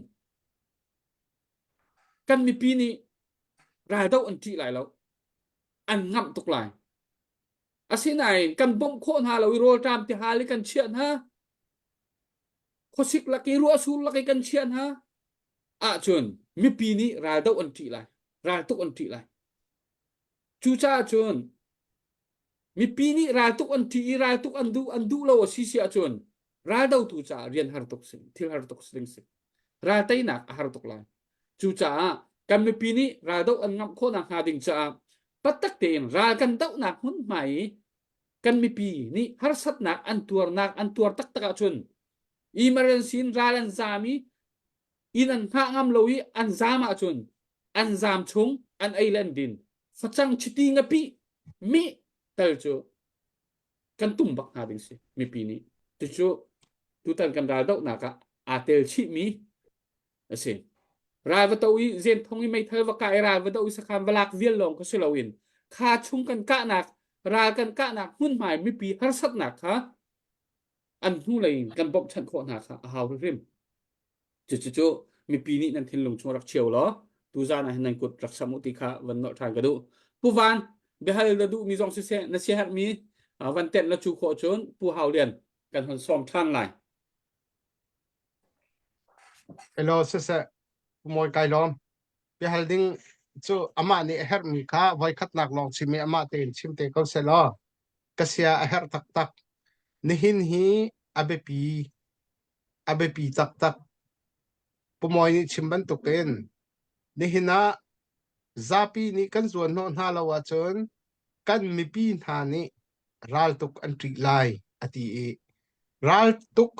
kan mipi nih raldoh an ṭih lai lo an ngamh tuk lai Asinain kan bawmh khawh hna lo i rawlṭam tihal i kan chiah hna. Khuasik lak i ruahsur lak i kan chiah hna ahcun mipi nih raldoh an ṭih lai, raltuk an ṭih lai. Cucaah cun mipi nih raltuk an ṭih i raltuk an duh an duh lo a si si ahcun raldotu caah rian har tuk si, thil har tuk si ding si. Ral teinak a har tuk lai. Cucaah kan mipi nih raldoh an ngamh khawh nakhnga ding caah taktak tein ral kan dohnak hmunhma i kan mipi nih harsatnak an tuarnak an tuar taktak ahcun emergency in ral an zaam i inn an hngah ngam lo i an zaam ahcun an zaam chung an ei le an din facang chiti ngapih mi tal cu kan tum bak hna ding si mipi nih cucu tutan kan ral dohnak ah aa tel chihmi a si. Ral va to i zenthong i meithal va kah i ral va do i sakhan va lak vial lawng kha si loin kha chung kan kahnak ral kan kahnak hmunhmai mipi harsatnak kha an hnulei in kan bawmhchanh khawh hna kha a hau hrimhrim. Cucu cu mipi nih nan thinlung chung rak cheu law tuzan ah hin nan kut rak sam u ti kha van nolh ṭhan ka duh. Pu Van, biahal na duhmi zong siseh na siaherhmi van tenh na cu khawh cun Pu Hau Lian kan hon sawm ṭhan lai. Hello, siseh, Mawi kai lawm. Biahal ding cu amah nih a herhmi kha voikhatnak lawng chim i amah tein chim te ko seh law ka sia a herh taktak. Nihin hi a biapi, a biapi taktak. Pu Mawi nih chim bantukin nihin ah zapi nih kan zuanhnawh hna lo ahcun kan mipi hna nih raltuk an ṭih lai a ti i raltuk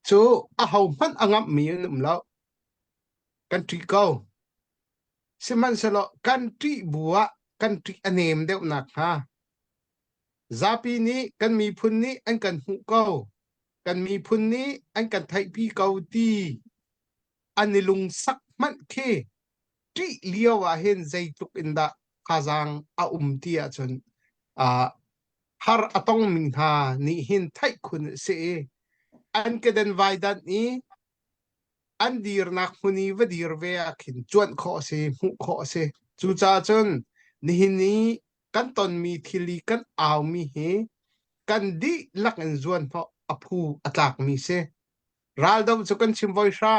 cu ahohmanh a ngamhmi an um lo. Kan ṭih ko. Sihmanhsehlaw kan ṭih bu ah kan ṭih a nem deuh nakhnga zapi nih kan miphun nih an kan hmuh ko, kan miphun nih an kan theihpi ko ti an i lungsak hmanh khi ṭih lio ah hin zeitluk in dah thazaang a um ti ahcun uh, har a tongmi hna nih hin theih khun a si i an kedan vaidan i an dirnak hmun i va dir ve ah khin cuanh khawh a si hmuh khawh a si cucaah cun nihin i kan tonmi thil i kan aumi hi kan dihlak in zuan hnawh a phu a tlakmi si raldo cu kan chim voi hra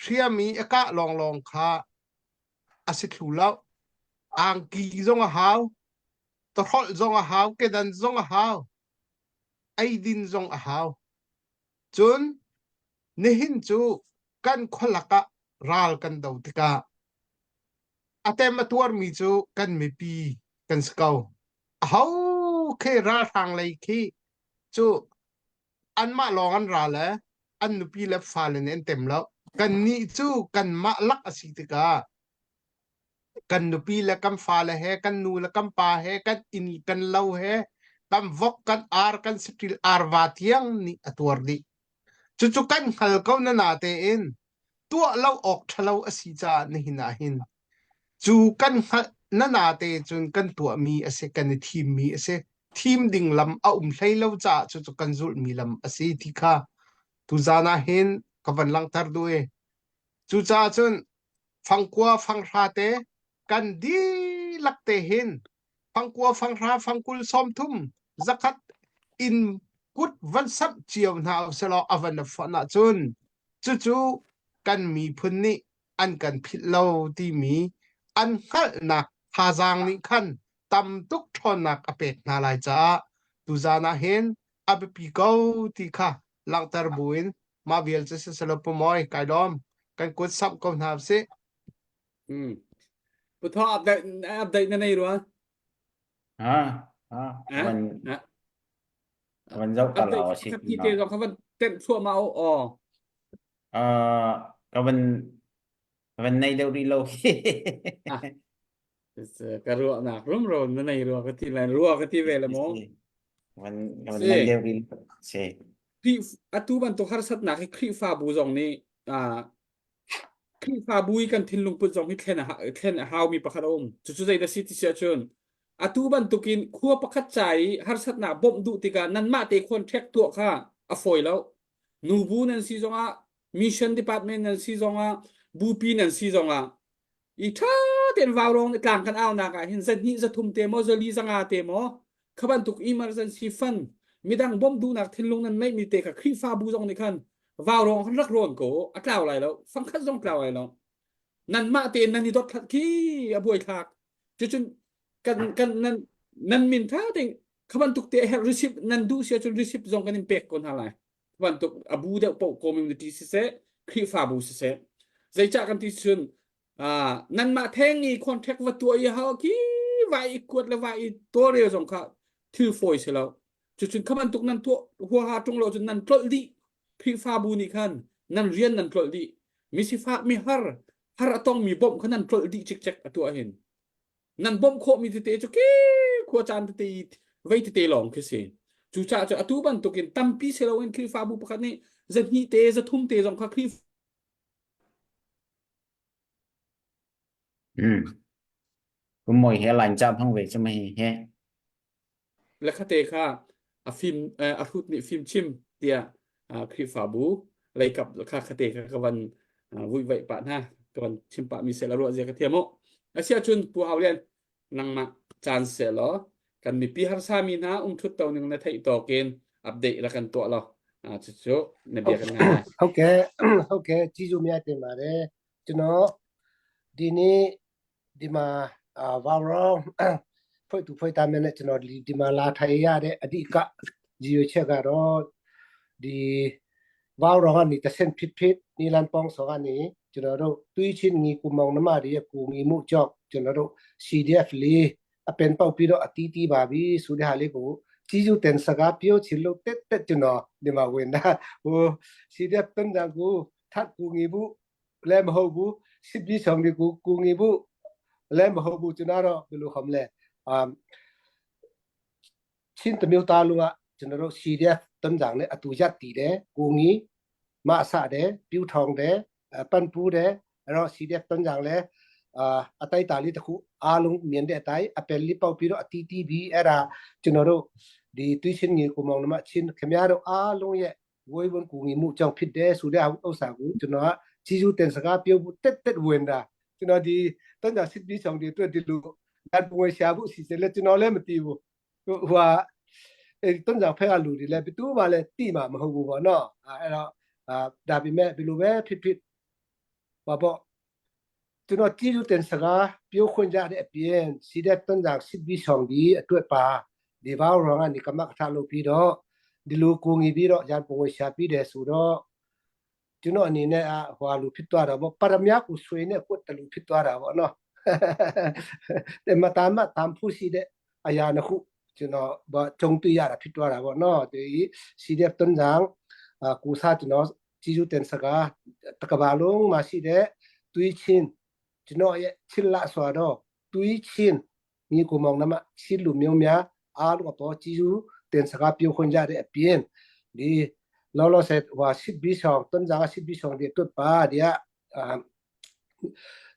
hriam i a kah lawnglawng kha a si thlu lo angki zong a hau tawhrolh zong a hau, kedan zong a hau, eidin zong a hau. Cun nihin cu kan khualak ah ral kan do tikah a tem a tuarmi cu kan mipi kan si ko. Aho khi ralhrang lei khi cu anmah lawng an ra le an nupi le fale nih an tem lo. Kannih cu kanmah lak a si tikah kan nupi le kan fale he kan nu le kan pa he kan inn kan lo he kan vok kan ar kan saṭil arva tiang nih a tuar dih cucu kan hngal ko na na tein. Tuah lo awk ṭhalo a si caah nihin ah hin cu kan hngalh nana te cun kan tuahmi a si, kan i thimmi a si. Thim ding lam a um hlei lo caah cucu kan zulhmi lam a si ti kha tuzaan ah hin ka van langhter duh i cucaah cun fangkua fanghra te kan dihlak te hin fangkua fanghra fangkul 30 zakhat in kut van samh cio hna uselaw a van fonh ahcun cucu kan miphun nih an kan philh lo timi an hngalhnak thazaang nih khan tam tuk ṭhawnnak a pek hna lai caah tuzaan ah hin a biapi ko ti kha langhter buin mah vial cu siselaw pumawi kai lawm kan kut samh ko hna usih. Hmm. Puthaw update update na nei rua? Ha ha van van zoh ta law si. Ti te zong kha van tenh thluahmah o aw. Uh, ka van ka van nei deuh rih lo khi. Ka ruahnak rumro na nei rua ka ti lai rua ka ti ve le mo. Van ka van nei deuh rih si. Atu bantuk harsatnak hi Khrihfabu zong nih ah Khrihfabu i kan thinlungput zong hi thlen a thlen a haumi pakhat a um. Cucu zei dah si ti si ahcun atu bantukin khua pakhat ca i harsatnak bawmh duh tikah nanmah te khuan ṭhek tuah kha a fawi lo. Nubu nan si zongah, mission department nan si zongah, bupi nan si zongah i ṭha tein vaurawng nih tlang kan aunak ah hin zahnih zathum te maw zali zanga te maw kha bantuk emergency fund midang bawmh duhnak thinlung nan neihmi te kha Khrihfabu zong nih khan vaurawng khan rak rawn ko a tlau lai lo fangkhat zong tlau lai lo nanmah tein nan i dothlat khi a buaithlak cucun kan kan nan nan min tha tein kha bantuk te herh receipt nan duh si ahcun receipt zong kan in pek ko hna lai bantuk a bu deuh paoh community siseh Khrihfabu siseh zeicah kan ti cun nanmah theng i contract va tuah i hau khi vai i kuat le vai i tawlrel zong kha thil fawi si lo cucun kha bantuk nan tuah huaha ṭung lo cun nan tlolh dih Khrihfabu nih khan nan rian nan tlolh dih mi sifak mi har har a tongmi bawmh kha nan tlolh dih cikcek a tuah hin nan bawmh khawhmi tete cu ki khua caan tete vei tete lawng khi si cucaah cu atu bantukin tampi si loin Khrihfabu pakhat nih zahnih te zathum te zong kha Khrih Hmm. Kumoi he lain cha phang ve chu mai he. Le khate kha a fim a hrut nih fim chim tiah Khrihfabu leikap kha khate kha ka van vuivaih pah hna ka van chim pah mi sel a ruah zia ka thiam u asia cun pu hau lian nangmah caan se law kan mipi harsa mi hna um thut to ning na theih tawkin update ra kan tuah lo cucu na bia kan ngai lai Okay okay ကျေးဇူးများတင်ပါတယ်ကျွန်တော်ဒီနေ့ ဒီမှာအာဝါရောဖွဲ့သူဖွဲ့သားများနဲ့ကျွန်တော်ဒီမှာလာထိုင်ရတဲ့အဓိကရည်ရွယ်ချက်ကတော့ဒီဝါရောကနေတဆင့်ဖြစ်ဖြစ်နီလန်ပေါင်းစောကနေကျွန်တော်တို့တွေးချင်းညီကူမောင်နှမတွေရဲ့ကူညီမှုကြောင့်ကျွန်တော်တို့ CDF လေးအပင်ပေါက်ပြီးတော့အတီးတီးပါပြီဆိုတဲ့ဟာလေးကိုကြီးစုတင်စကားပြောချင်လို့တက်တက်ကျွန်တော်ဒီမှာဝင်တာဟို CDF တန်တန်ကိုထပ်ကူညီမှု လည်းမဟုတ်ဘူးစစ်ပြီးဆောင်တွေကိုကူညီဖို့လည်းမဟုတ်ဘူးကျွန်တော်တော့ဘယ်လိုခေါ်မလဲအာချင်းတမျိုးသားလုံးကကျွန်တော်တို့ CDF တန်ကြနဲ့အတူရပ်တည်တယ်ကိုငီမဆတယ်ပြူထောင်တယ်ပန်ပူတယ်အဲ့တော့ CDF တန်ကြလဲအာအတိုက်တာလေးတခုအားလုံးမြင်တဲ့အတိုင်းအပယ်လေးပေါက်ပြီးတော့အတီးတီးပြီးအဲ့ဒါကျွန်တော်တို့ဒီတွေးချင်းငီကိုမောင်နှမချင်းခင်ဗျားတို့အားလုံးရဲ့ ဝေဝန်ကူညီမှုကြောင့်ဖြစ်တယ်ဆိုတဲ့ဥစ္စာကိုကျွန်တော်ကကြီးစုတင်စကားပြောဖို့တက်တက်ဝင်တာကျွန်တော်ဒီတန်ကြစစ်ပြီးဆောင်တွေအတွက်ဒီလိုလတ်ဝင်ရှာဖို့အစီအစဉ်လဲကျွန်တော်လည်းမသိဘူးဟိုဟာအဲတန်ကြဖက်ကလူတွေလည်းဘယ်သူမှလည်းတိမှာမဟုတ်ဘူးပေါ့နော်အဲ့တော့အာဒါပေမဲ့ဘယ်လိုပဲဖြစ်ဖြစ်ဘာပေါ့ကျွန်တော်ကြည့်လို့တင်စကားပြောခွင့်ကြတဲ့အပြင်စီတဲ့တန်ကြစစ်ပြီးဆောင်ဒီအတွက်ပါဒီဘောရောကနေကမကထလုပ်ပြီးတော့ဒီလိုကိုငီပြီးတော့ရန်ပုံဝရှာပြီးတယ်ဆိုတော့ကျွန်တော်အနေနဲ့ဟွာလူဖြစ်သွားတာပေါ့ပရမယကိုဆွေနဲ့ကိုတလူဖြစ်သွားတာပေါ့နော်တဲ့မတာမတမ်ဖူရှိတဲ့အရာနှစ်ခုကျွန်တော်ဘာကြုံတွေ့ရတာဖြစ်သွားတာပေါ့နော်ဒီစီတဲ့တန်ကြကိုစားကျွန်တော် ကျေးဇူးတင်စကားတကဘာလုံးမှာရှိတဲ့သွေးချင်းကျွန်တော်ရဲ့ချစ်လာဆိုတော့သွေးချင်းမိကိုမောင်နှမချစ်လူမျိုးများအားလုံးတော့ကျေးဇူးတင်စကားပြောခွင့်ကြတဲ့အပြင်ဒီလောလောဆယ်ဟွာစစ်ပြီးဆောင်တန်ကြစစ်ပြီးဆောင်ဒီတွတ်ပါဒီက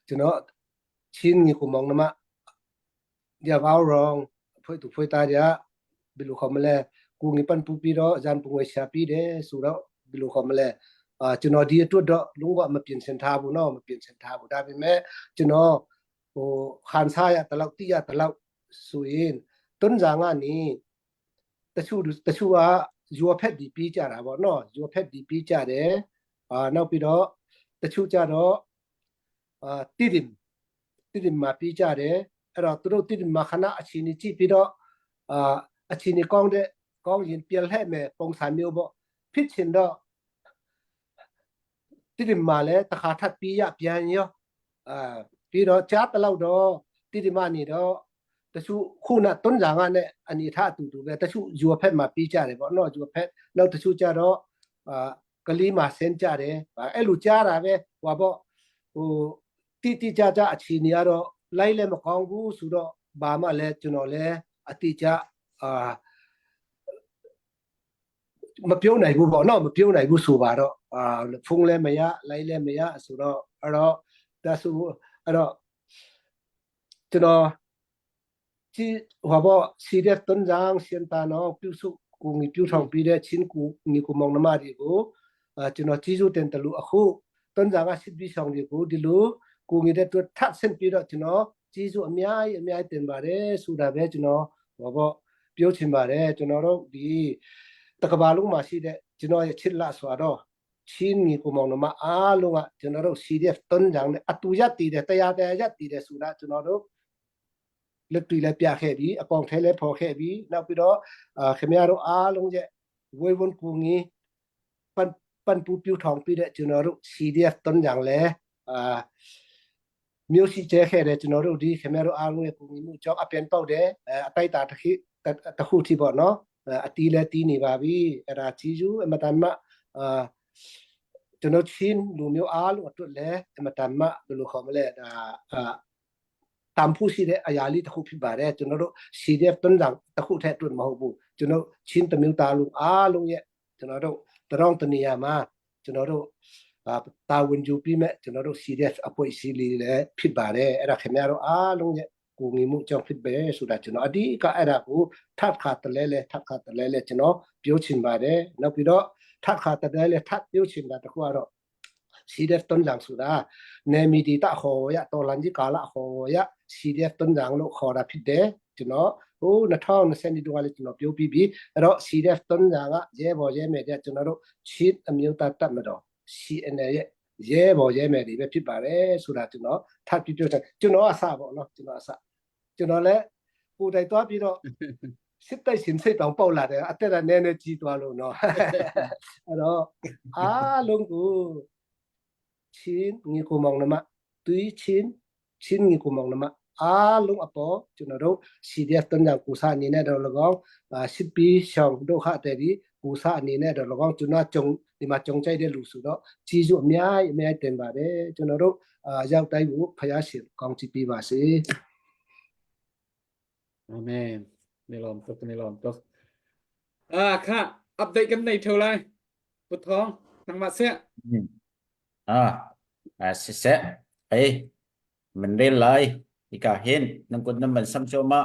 ကျွန်တော်ချင်းညီကိုမောင်နှမ ကြဝေါရောင်ဖွေတူဖွေသားကြဘယ်လိုခေါ်မလဲကိုငီပန်ပူပြီးတော့ဇန်ပူငွေရှာပြီးတယ်ဆိုတော့ဘယ်လိုခေါ်မလဲအာကျွန်တော်ဒီအတွက်တော့လုံးဝမပြင်ဆင်ထားဘူးနော်မပြင်ဆင်ထားဘူးဒါပေမဲ့ကျွန်တော်ဟိုခန်းစားရတလောက်တိရတလောက်ဆိုရင်တွန်းဇာကနေတချို့တချို့ကရွာဖက်ဒီပြီးကြတာပေါ့နော်ရွာဖက်ဒီပြီးကြတယ်အာနောက်ပြီးတော့တချို့ကြတော့အာတိတိ တိတိမှာပြီးကြတယ်အဲ့တော့သူတို့တိတိမှာခဏအချိန်ကြီးကြည့်ပြီးတော့အာအချိန်ကြီးကောင်းတဲ့ကောင်းရင်ပြန်လှည့်မယ်ပုံစံမျိုးပေါ့ဖြစ်ချင်တော့တိတိမှာလည်းတခါထပ်ပြီးရပြန်ရောအာပြီးတော့ကြားတလောက်တော့တိတိမနေတော့တချို့ခုနတွန်းကြကနဲ့အနေထားအတူတူပဲတချို့ယူဖက်မှာပြီးကြတယ်ပေါ့နော်ယူဖက်နောက်တချို့ကြတော့အာကလေးမှာဆင်းကြတယ်အဲ့လိုကြားတာပဲဟိုပေါ့ဟို တိတိကျကျအခြေအနေကတော့လိုက်လည်းမကောင်းဘူးဆိုတော့ဘာမှလည်းကျွန်တော်လည်းအတိကျအာမပြောနိုင်ဘူးပေါ့နော်မပြောနိုင်ဘူးဆိုပါတော့အာဖုန်းလည်းမရလိုက်လည်းမရဆိုတော့အဲ့တော့ဒါဆိုအဲ့တော့ကျွန်တော် ကြည့်ဟိုပေါ့စီရက်တွန်ဂျางစင်တာနော်ပြုစုကူငီပြုထောင်ပြီးတဲ့ချင်းကူညီကူမောင်နှမတွေကိုအာကျွန်တော်ကြီးစုတင်တယ်လို့အခုတွန်ဂျางကစစ်ပြီးဆောင်တွေကိုဒီလိုကူငီတဲ့အတွက်ထပ်ဆင့်ပြီးတော့ကျွန်တော်ကြီးစုအများကြီးအများကြီးတင်ပါတယ်ဆိုတာပဲကျွန်တော်ဟိုပေါ့ပြောချင်ပါတယ်ကျွန်တော်တို့ဒီတကဘာလုံးမှာရှိတဲ့ကျွန်တော်ရဲ့ချစ်လာဆိုတော့ချင်းညီကူမောင်နှမအားလုံးကကျွန်တော်တို့ CDF တွန်ဂျางနဲ့အတူရက်တည်တယ်တရားတရားရက်တည်တယ်ဆိုတာကျွန်တော်တို့ လက်တွေလည်းပြခဲ့ပြီအကောင်ထဲလည်းဖော်ခဲ့ပြီနောက်ပြီးတော့အာခင်ဗျားတို့အားလုံးရဲ့ဝေဝန်ကူငီပန်ပန်ပူပြူထောင်ပြီးတဲ့ကျွန်တော်တို့ CDF တွန်းကြံလဲအာမျိုးရှိကျဲခဲ့တယ်ကျွန်တော်တို့ဒီခင်ဗျားတို့အားလုံးရဲ့ကူညီမှုကြောင့်အပြန်ပေါက်တယ်အတိုက်တာတစ်ခုတစ်ခုထိပေါ့နော်အတီးလဲတီးနေပါပြီအဲ့ဒါကြီးကျူးအမတန်မှအာကျွန်တော်ချင်းလူမျိုးအားလုံးအတွက်လည်းအမတန်မှဘယ်လိုခေါ်မလဲဒါအာ တန်ဖိုးရှိတဲ့အရာလေးတစ်ခုဖြစ်ပါတယ်ကျွန်တော်တို့ CDF တွန်းဆောင်တစ်ခုထက်တွန်းမဟုတ်ဘူးကျွန်တော်ချင်းတမျိုးသားလုံးအားလုံးရဲ့ကျွန်တော်တို့တရောင်းတနေရာမှာကျွန်တော်တို့အာတာဝန်ယူပြီးမဲ့ကျွန်တော်တို့ CDF အဖွဲ့အစည်းလေးလည်းဖြစ်ပါတယ်အဲ့ဒါခင်ဗျားတို့အားလုံးရဲ့ကိုငီမှုကြောင့်ဖြစ်ပဲဆိုတာကျွန်တော်အဓိကအဲ့ဒါကိုထပ်ခါတလဲလဲထပ်ခါတလဲလဲကျွန်တော်ပြောချင်ပါတယ်နောက်ပြီးတော့ထပ်ခါတလဲလဲထပ်ပြောချင်တာတခုကတော့ CDF တွန်းဆောင်ဆိုတာနယ်မီဒီတာခေါ်ရတော်လန်ကြီးကာလခေါ်ရ CDF တွန်းဆောင်လို့ခေါ်တာဖြစ်တယ်ကျွန်တော်ဟို2020တုန်းကလည်းကျွန်တော်ပြောပြီးပြီအဲ့တော့ CDF တွန်းဆောင်ကရဲဘော်ရဲမယ်တဲ့ကျွန်တော်တို့ချင်းအမျိုးသားတပ်မတော် CNL ရဲ့ရဲဘော်ရဲမယ်တွေပဲဖြစ်ပါတယ်ဆိုတာကျွန်တော်ထပ်ပြီးပြောချင်ကျွန်တော်အစပေါ့နော်ကျွန်တော်အစကျွန်တော်လည်းကိုယ်တိုင်သွားပြီးတော့စစ်တိုက်ရှင်စိတ်တောင်ပေါက်လာတယ်အသက်ကနည်းနည်းကြီးသွားလို့နော်အဲ့တော့အားလုံးကို ချင်းညီကိုမောင်နှမသွေးချင်းချင်းညီကိုမောင်နှမအားလုံးအပေါ်ကျွန်တော်တို့ CDF တန်ကြကိုစားအနေနဲ့တော့၎င်းစစ်ပြီးရှောင်ဒုက္ခတဲ့ဒီကိုစားအနေနဲ့တော့၎င်းကျွန်တော်ကြုံဒီမှာကြုံကြိုက်တဲ့လူဆိုတော့ကြီးစုအများကြီးအများကြီးတင်ပါတယ်ကျွန်တော်တို့အာရောက်တိုင်းကိုဖယားရှင်ကောင်းချီးပေးပါစေ အာမင်နေလောมตุกနေလောมตุกอ่าค่ะอัปเดตกันในเท่าไรปุทองทางมาเสีย Ah, ah siseh ei man rel lai hika hin nan kut nan ban sam ma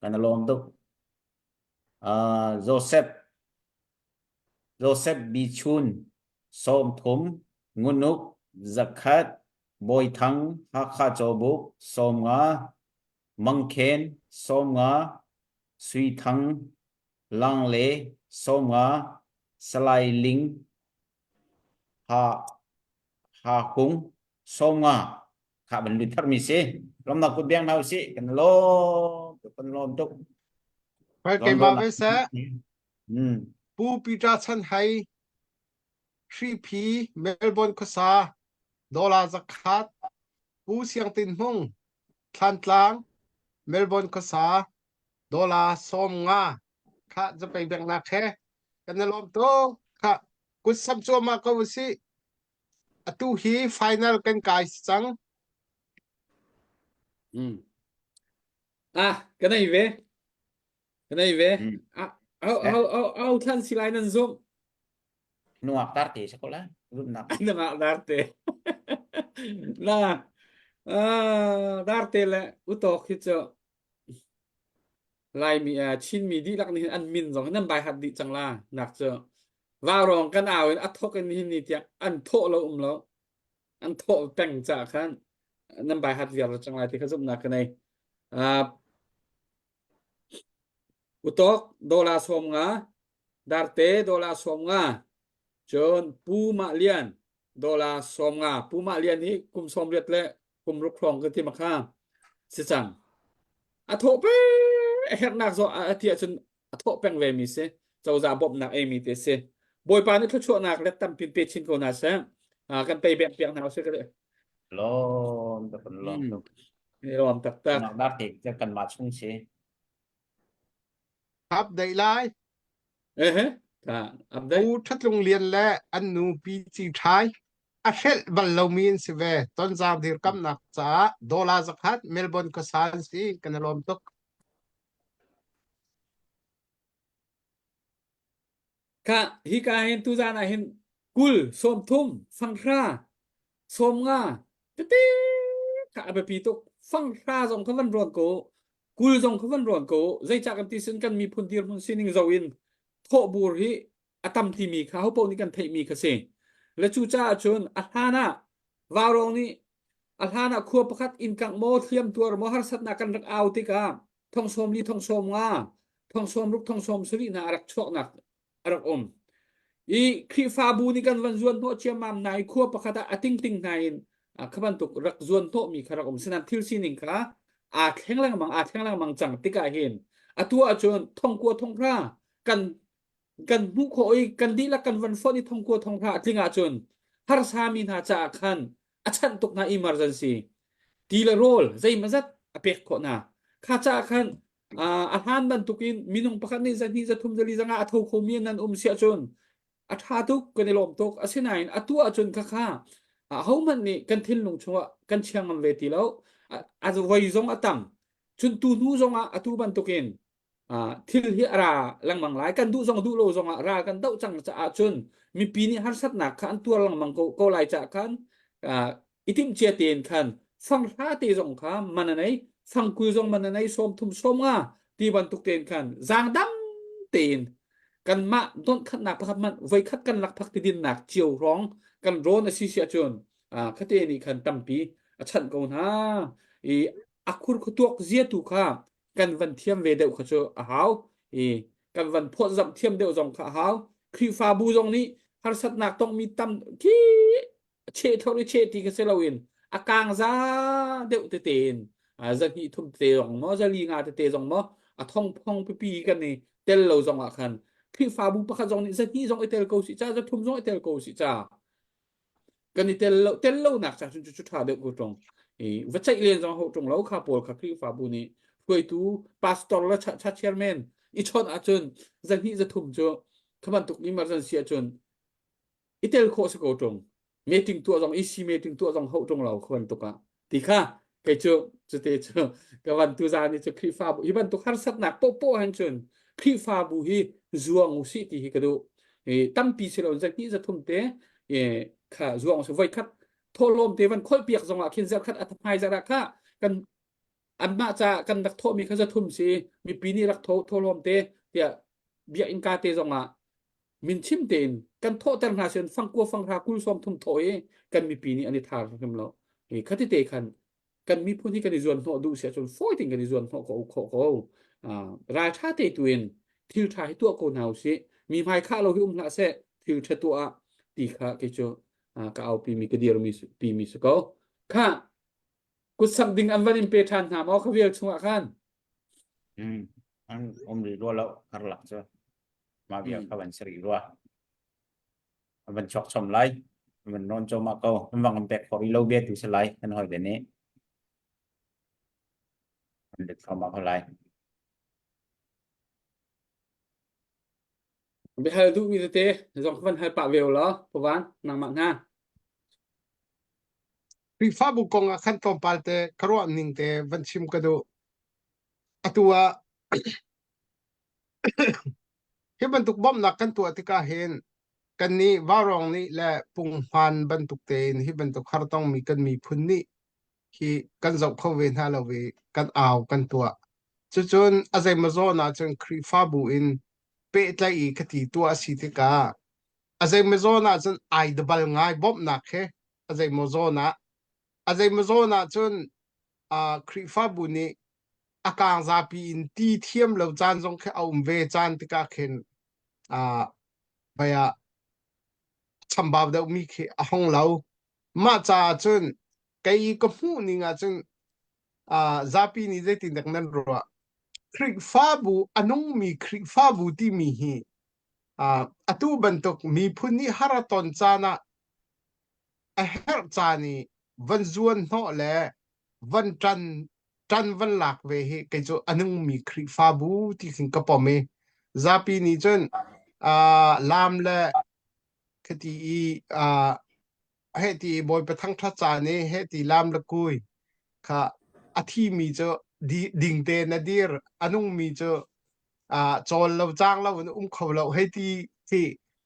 kan lawm tuk ah Joseph Joseph Bichun som thum ngunuk zakhat Bawi Thang Hakha Cawbuk 15 Mangkhen 15 Sui Thang Langle 15 Salai Ling Ha Ha Hung 15 kha ban lut thar mi si lomnak kut biang hna usih kan lawm tuk kan lawm tuk Hoi keimah ve seh Hmm. Pu Peter Chan Hai Hriphi Melbourne khuasa dollar zakhat Pu Siang Tin Hmung Thlantlang Melbourne khuasa dollar 50 kha zapei biaknak he kan i lawm tuk kha kut sam cuahmah ko usih atu hi final kan kai cang Mm. Ah, ka nei ve. Ka nei ve. Mm. Ah, au au au au thlan si lai nan zum. Nuak tar te sa ko la. Zumnak. Nangak tar te. Na darte le utok hi cu Laimi Chinmi dihlak nih hin an min zong hi nan bai hat dih cang la nak cu vaurawng kan au in a thok in nihin ni tiang an thawh lo um lo an thawh peng caah khan nan bai hat viar cang lai ti kha zumhnak ka nei. Uh, utok dola 50 darte dola 50 cun Pu Mah Lian dola 50 Pu Mah Lian hi kum 80 le kum ruk hrawng ka ti ma kha si cang a thawh pe a herhnak zo a ti ahcun a thawh peng ve mi si cozah bawmhnak ei mi te si bawipa nih thluachuahnak let tampi pe chin ko hna seh kan pei bek piak hna usih ka Lawm tak kan lawm tuk. Lawm taktak. Nak dak te kan mah chung si. Update lai. Eh ta update. Pu Thatlung Lian le an nu Pi Ci Thai a hrelh bal lomi an si ve. Tonzang dirkamnak caah dollar zakhat Melbourne khuasa an si. Kan i lawm tuk. Ka hika hin tuzan ah hin 20 30 fanghra 50 tete kha a biapi tuk. Fanghra zong kha van rawn ko 20 zong kha van rawn ko zeicah kan ti sin kan miphun dirhmun sining zo in thawhbur hi a tam timi kha hopaoh nih kan theihmi kha si. Le cucaah cun a hlan ah Vaurawng nih a hlan ah khua pakhat inn kangh maw thliam tuar maw harsatnak kan rak au tikah thong 40 thong 50 thong 60 thong 70 hna a rak chuaknak a rak um. I Khrihfabu nih kan van zuan hnawh ciammam hna i khua pakhat ah a tingting hna in kha bantuk rak zuan hnawhmi kha rak um. Sinain thil sining kha aa thleng lengmang aa thleng lengmang cang tikah hin atu ahcun thong kua thong hra kan kan hmuh khawh i kan dihlak kan van fonh i thongkua thonghra a tling ahcun harsami hna caah khan a chanh tuk hna emergency ti le rawl zeimazat a pek khawh hna kha caah khan a hlan bantukin minung pakhat nih zahnih zathum zali zanga a tho khomi nan um siah cun a ṭha tuk kan i lawm tuk asinain atu ahcun khakha ahohmanh nih kan thinlung chungah kan chia ngam ve ti lo a voi zong a tam cun tu hnu zongah atu bantukin thil hi a ra lengmang lai kan duh zong duh lo zongah ral kan doh cang caah cun mipi nih harsatnak kha an tuar lengmang ko, ko lai caah khan i timh cia tein khan fanghla te zong kha man a nei fangkul zong man a nei 30 50 ti bantuk tein khan zaangdam tein kanmah donkhatnak pakhat man voikhat kan lakphak ti dinnak cio hrawng kan rawn a si si ahcun khate nih khan tampi a chanh ko hna i a khur khuatuak zia tu kha kan van thiam ve deuh kha cu a hau i kan van phawtzamh thiam deuh zong kha a hau Khrihfabu zong nih harsatnak tongmi tam khi cheh thor i cheh ti kha si loin a kang za deuh tete in zahnih thum tete zong maw zali nga tete zong maw a thong phong pipi kan i tel lo zong ah khan Khrihfabu pakhat zong nih zahnih zong i tel ko si ca zathum zong i tel ko si ca kan i tel lo tel lonak cha cun cu ṭha deuh ko ṭung i va ceih len zong ho ṭung lo kha pawl kha Khrihfabu nih hruaitu pastor le cha chairman i chawnh ahcun zahnih zathum cu kha bantuk emergency ahcun i tel khawh si ko ṭung meeting tuah zong EC meeting tuah zong ho ṭung lo kha bantuk ah ti kha kei cu cute cu ka van tu zan ni cu Khrihfabu hi bantuk harsatnak poahpoah han cun Khrihfabu hi zuang u sih ti hi ka duh i tampi si lo zahnih zathum te i kha zuang u sih voi khat thawhlawm te van kholh piak zong ah khin zarkhat a hmai zarh ah kha kan anmah ca kan rak thawhmi kha zathum si mipi nih rak tho thawhlawm te tiah biakinn ka te zong ah min chim tein kan thawhter hna sin fangkua fanghra 20 30 thawh i kan mipi nih an i thar hrim lo i khati te khan kan miphun hi kan i zuan hnawh duh si ahcun fawi tein kan i zuan hnawh ko khawh ko ralṭha te tu in thil ṭha hi tuah ko hna usih mi hmai khah lo hi um hlah seh thil ṭha tuah ah ti kha kei cu ka aupi mi ka dir mi pi mi si ko kha kutsak ding an van in pe ṭhan hna maw kha vial chungah khan Mm. An um rih rua lo karlak cu. Mah bia kha van si rih rua. An van chuak chom lai. An van nawn cawmah ko. An vang an pek khawh rih lo bia tu si lai. Kan hawi ve nih. An let thluahmah ko lai. Biahal duhmi tete zong van hal pah ve law Pawan nangmah hna. Khrihfabu kong ah khan tlawmpal te ka ruah ning te van chim ka duh. Atu ah hi bantuk bawmhnak kan tuah tikah hin. Kannih vaurawng nih le punghman bantuk tein hi bantuk hartongmi kan miphun nih hi kan zoh kho ve hna lo i kan au kan tuah. Cucun a zeimaw zawn ahcun Khrihfabu in pehtlaih i khati tuah a si tikah a zeimaw zawn ahcun ai dabal ngai bawmhnak he a zeimaw zawn ah a zeimaw zawn ahcun uh, Khrihfabu nih a kaang zapi in ti thiam lo caan zong khi a um ve caan tikah khin uh, vai ah chambau deuhmi khi a hong lo. Mah caah cun kei ka hmuh ning ah cun uh, zapi nih zeitindah nan ruah? Khrihfabu a nungmi Khrihfabu timi hi uh, atu bantuk miphun nih har a ton caan ah a herh caan i van zuan hnawh le van ṭan ṭan van lak ve hi kei cu a nungmi Khrihfabu ti khin ka pom i zapi nih cun uh, laam le khati i uh, heh ti i Bawipa thangṭhat caan i heh ti laam le kui kha a thimi cu ding tein a dir a nungmi cu uh, cawl lo cang lo in um kho lo hei ti khi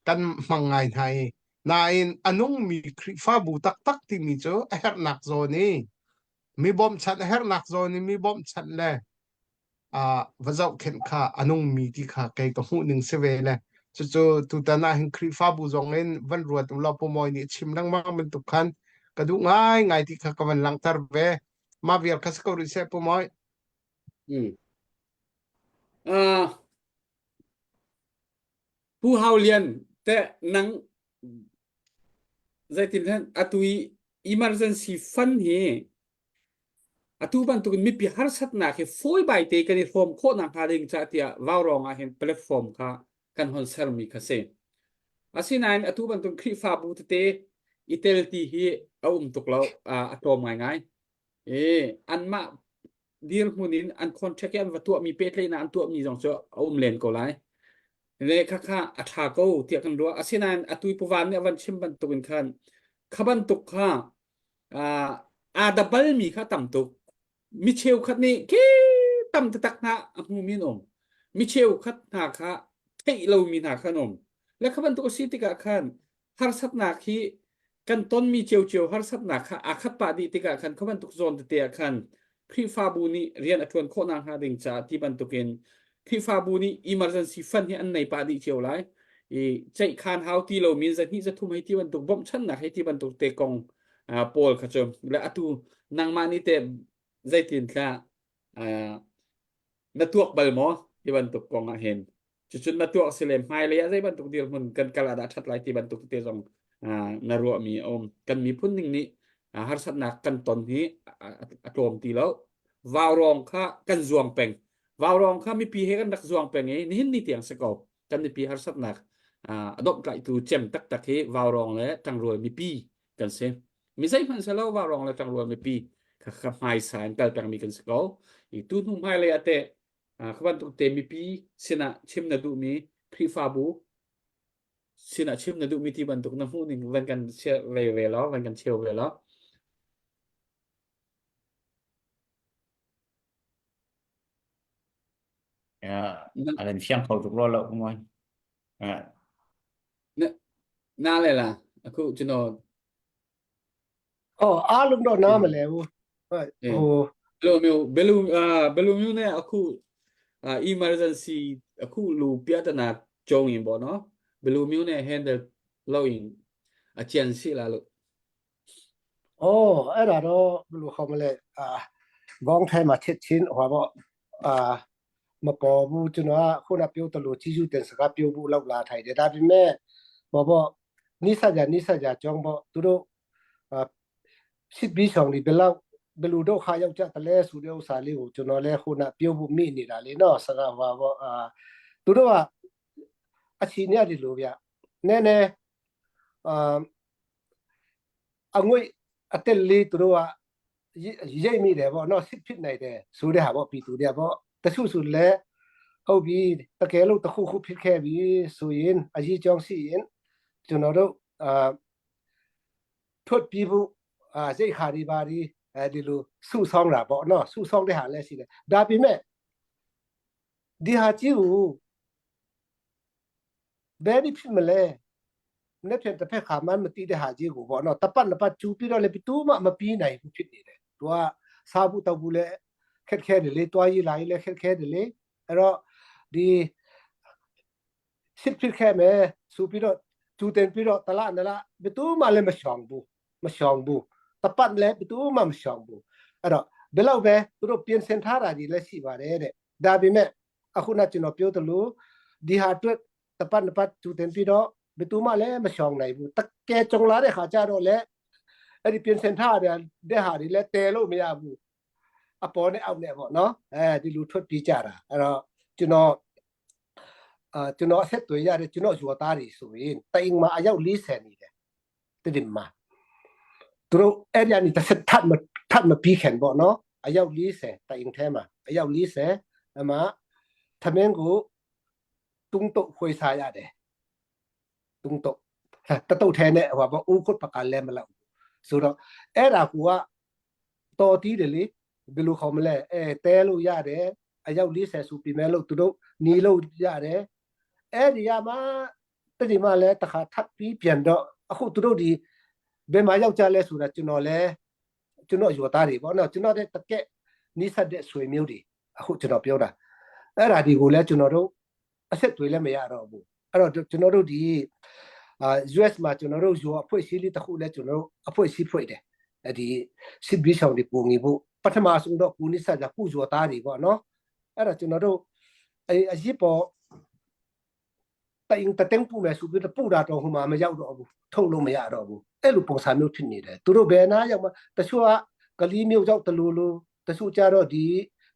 kan hmang ngai hna i nain a nungmi Khrihfabu taktak timi cu a herhnak zawn i mi bawmhchanh a herhnak zawn i mi bawmhchanh le uh, va zohkhenh kha a nungmi ti kha kei ka hmuh ning si ve le cucu tutan ah hin Khrihfabu zong in van ruat u law Pu Mawi nih chim lengmang bantuk khan ka duh ngai ngai ti kha ka van langhter ve mah vial kha si ko rih seh Pu Mawi. Hmm. Uh, Pu Hau Lian te nang zeitin hen atu i emergency fund hi atu bantukin mipi harsatnak hi fawi bai te kan i hrawm khawh nak hnga ding ca tiah vaurawng ah hin platform kha kan hon sermi kha si. Asinain atu bantuk Khrihfabu tete i tel ti hi a um tuk lo a tlawm ngaingai. I anmah dirhmun in an contract i an va tuahmi pehtlaihnak an tuahmi zong cu a um len ko lai. Le khakha a ṭha ko tiah kan ruah. Asinain atu i Puvan nih a van chim bantuk in khan kha bantuk kha aa dabalmi kha tam tuk. Mi cheukhat nih khi tam taktak hna a hmumi an um. Mi cheukhat hna kha theih lomi hna kha an um. Le kha bantuk a si tikah khan harsatnak hi kan tonmi ciocio harsatnak kha aa khat pah dih tikah khan kha bantuk zawn tete ah khan Khrihfabu nih rian a ṭuan khawh nakhnga ding caah ti bantukin Khrihfabu nih emergency fund hi an nei pah dih cio lai. I ceihkhan hau ti lomi zahnih zathum hei ti bantuk bawmhchanhnak hei ti bantuk te kong pawl kha cu le atu nangmah nih teh zeitin thla na tuak bal maw ti bantuk kong ah hin cucun na tuak si le hmailei ah zei bantuk dirhmun kan kal ah dah ṭhat lai ti bantuk te zong na ruahmi a um kan miphun ning nih harsatnak kan ton hi a tlawm ti lo vaurawng kha kan zuang peng vaurawng kha mipi he kan rak zuang peng i nihin ni tiang si ko kan mipi harsatnak a domhtlaitu cem taktak hi vaurawng le ṭangrual mipi kan si mi zeihmanh selo vaurawng le ṭangrual mipi kha kha hmaisa in kal pengmi kan si ko i tu hnu hmailei ah teh kha bantuk te mipi sinah chim na duhmi Khrihfabu sinah chim na duhmi ti bantuk na hmuh ning van kan share ve ve law van kan cheu ve law a kan fiang kho tuk lo lo moi na na le la aku chuno အော်အားလုံးတော့နားမလဲဘူးဟုတ်ဟို ဘယ်လိုမျိုးဘယ်လိုအာဘယ်လိုမျိုးနဲ့အခုအာ emergency အခုလူပြဿနာကြုံရင်ပေါ့နော်ဘယ်လိုမျိုးနဲ့ handle လုပ်ရင်အကြံရှိလားလို့ အော်အဲ့ဒါတော့ဘယ်လိုခေါ်မလဲအာဘောင်းထဲမှာချက်ချင်းဟိုပေါ့အာမပေါ်ဘူးကျွန်တော်ကခုနပြောတလို့ကြီးစုတင်စကားပြောဖို့လောက်လာထိုင်တယ်ဒါပေမဲ့ဘောပေါ့နိစ္စကြနိစ္စကြကြောင်းပေါ့သူတို့အာစစ်ပြီးဆောင်ဒီဘယ်လောက်ဘယ်လိုတော့ခါရောက်ကြတယ်လဲဆိုတဲ့ဥစ္စာလေးကိုကျွန်တော်လည်းခုနပြောဖို့မိနေတာလေနော်စကားပါပေါ့အာသူတို့ကအခြေအနေဒီလိုဗျနည်းနည်းအာအငွေ့အတက်လေးသူတို့ကရိတ်မိတယ်ပေါ့နော်စစ်ဖြစ်နိုင်တယ်ဆိုတဲ့ဟာပေါ့ပြည်သူတွေပေါ့တချို့ဆိုလဲဟုတ်ပြီတကယ်လို့တခုခုဖြစ်ခဲ့ပြီဆိုရင်အရေးကြောင်းရှိရင်ကျွန်တော်တို့အာထွက်ပြေးဖို့အာစိတ်ခါဒီပါဒီအဲဒီလိုစုဆောင်းတာပေါ့နော်စုဆောင်းတဲ့ဟာလည်းရှိတယ်ဒါပေမဲ့ဒီဟာကြီးကိုဘယ်ဒီဖြစ်မလဲ မနေ့ပြန်တစ်ဖက်ခါမှမတိတဲ့ဟာကြီးကိုပေါ့နော်တပတ်နှစ်ပတ်ကျူပြီးတော့လည်းဘယ်သူမှမပြီးနိုင်ဘူးဖြစ်နေတယ်သူကစားဖို့တောက်ဖို့လည်းခက်ခဲတယ်လေတွားရေးလာရေးလည်းခက်ခဲတယ်လေအဲ့တော့ဒီစစ်ဖြစ်ခဲ့မယ်ဆိုပြီးတော့ကျူတင်ပြီးတော့တလနလဘယ်သူမှလည်းမရှောင်ဘူးမရှောင်ဘူးတပတ်လည်းဘယ်သူမှမရှောင်ဘူးအဲ့တော့ဘယ်လောက်ပဲသူတို့ပြင်ဆင်ထားတာကြီးလည်းရှိပါတယ်တဲ့ဒါပေမဲ့အခုနကျွန်တော်ပြောသလိုဒီဟာအတွက်တပတ်နှစ်ပတ်ကျူတင်ပြီးတော့ဘယ်သူမှလည်းမရှောင်နိုင်ဘူးတကယ်ကြုံလာတဲ့ခါကျတော့လည်းအဲ့ဒီပြင်ဆင်ထားတဲ့တဲ့ဟာတွေလည်းတဲလို့မရဘူးအပေါ်နဲ့အောက်နဲ့ပေါ့နော်အဲဒီလူထွက်ပြေးကြတာအဲ့တော့ကျွန်တော်အာကျွန်တော်အဆက်တွေရတယ်ကျွန်တော်ရွာသားတွေဆိုရင်တိမ်မှာအယောက်40နေတယ်တိမ်မှာသူတို့အဲ့ဒီအနေတစ်ဆက်ထပ်မထပ်မပြီးခင်ပေါ့နော်အယောက်40တိမ်ထဲမှာအယောက်40အမထမင်းကိုတုံးတော့ခွေစားရတယ်တုံးတော့တတုတ်ထဲနဲ့ဟိုပေါ့ဦးခုတ်ပကလည်းမလောက်ဆိုတော့အဲ့ဒါကူကတော်တီးတယ်လေဘယ်လိုခေါ်မလဲအဲတဲလို့ရတယ်အယောက်40ဆိုပြီးမဲ့လို့သူတို့နီးလို့ရတယ်အဲ့ဒီကမှတတိမလဲတခါထပ်ပြီးပြန်တော့အခုသူတို့ဒီဘယ်မှာရောက်ကြလဲဆိုတာကျွန်တော်လဲကျွန်တော်ရွာသားတွေပေါ့နော်ကျွန်တော်တဲ့တကက်နီးစပ်တဲ့ဆွေမျိုးတွေအခုကျွန်တော်ပြောတာအဲ့ဒါဒီကိုလဲကျွန်တော်တို့အဆက်တွေလည်းမရတော့ဘူးအဲ့တော့ကျွန်တော်တို့ဒီအာ US မှာကျွန်တော်တို့ရွာအဖွဲ့အစည်းလေးတစ်ခုလဲကျွန်တော်တို့အဖွဲ့အစည်းဖွဲ့တယ်အဲ့ဒီစစ်ဘေးရှောင်တွေပုံငီဖို့ပထမဆုံးတော့ကိုနိစကြကုရွာသားတွေပေါ့နော်အဲ့တော့ကျွန်တော်တို့အဲအရစ်ပေါ်တိုင်တတဲ့ပူမယ်ဆိုပြီးတော့ပူတာတော့ဟိုမှာမရောက်တော့ဘူးထုတ်လို့မရတော့ဘူးအဲ့လိုပုံစံမျိုးဖြစ်နေတယ်သူတို့ဘယ်နာရောက်မှတချို့ကကလီမျိုးရောက်တလူလူတချို့ကြတော့ဒီ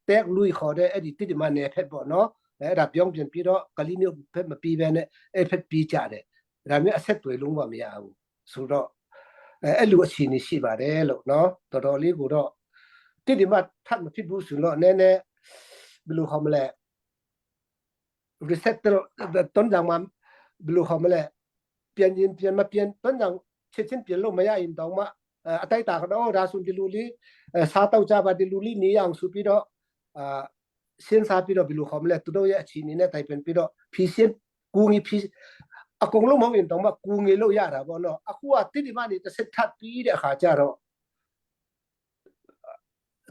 တက်လူခေါ်တဲ့အဲ့ဒီတိတိမနယ်ဖက်ပေါ့နော်အဲ့ဒါပြောင်းပြန်ပြီးတော့ကလီမျိုးဖက်မပြီးဘဲနဲ့အဲ့ဖက်ပြီးကြတယ်ဒါမျိုးအဆက်တွေလုံးဝမရဘူးဆိုတော့အဲ့လိုအခြေအနေရှိပါတယ်လို့နော်တော်တော်လေးကိုတော့တိတိမထပ်မဖြစ်ဘူးဆိုတော့နည်းနည်းဘယ်လိုခေါ်မလဲ reset တုံးကြမှာဘယ်လိုခေါ်မလဲပြန်ရင်ပြန်မပြန်တုံးကြချက်ချင်းပြန်လို့မရရင်တော့မှအတိုက်တာတော့ဒါဆိုဒီလူလေးစားတော့ကြပါဒီလူလေးနေအောင်ဆိုပြီးတော့အာစဉ်းစားပြီးတော့ဘယ်လိုခေါ်မလဲသူတို့ရဲ့အခြေအနေနဲ့တိုင်ပင်ပြီးတော့ဖြည့်ရှင်းကူငီဖြည့်အကုန်လုံးမဟုတ်ရင်တော့မှကူငီလို့ရတာပေါ့နော်အခုကတိတိမနေတစ်ဆက်ထပ်ပြီးတဲ့အခါကျတော့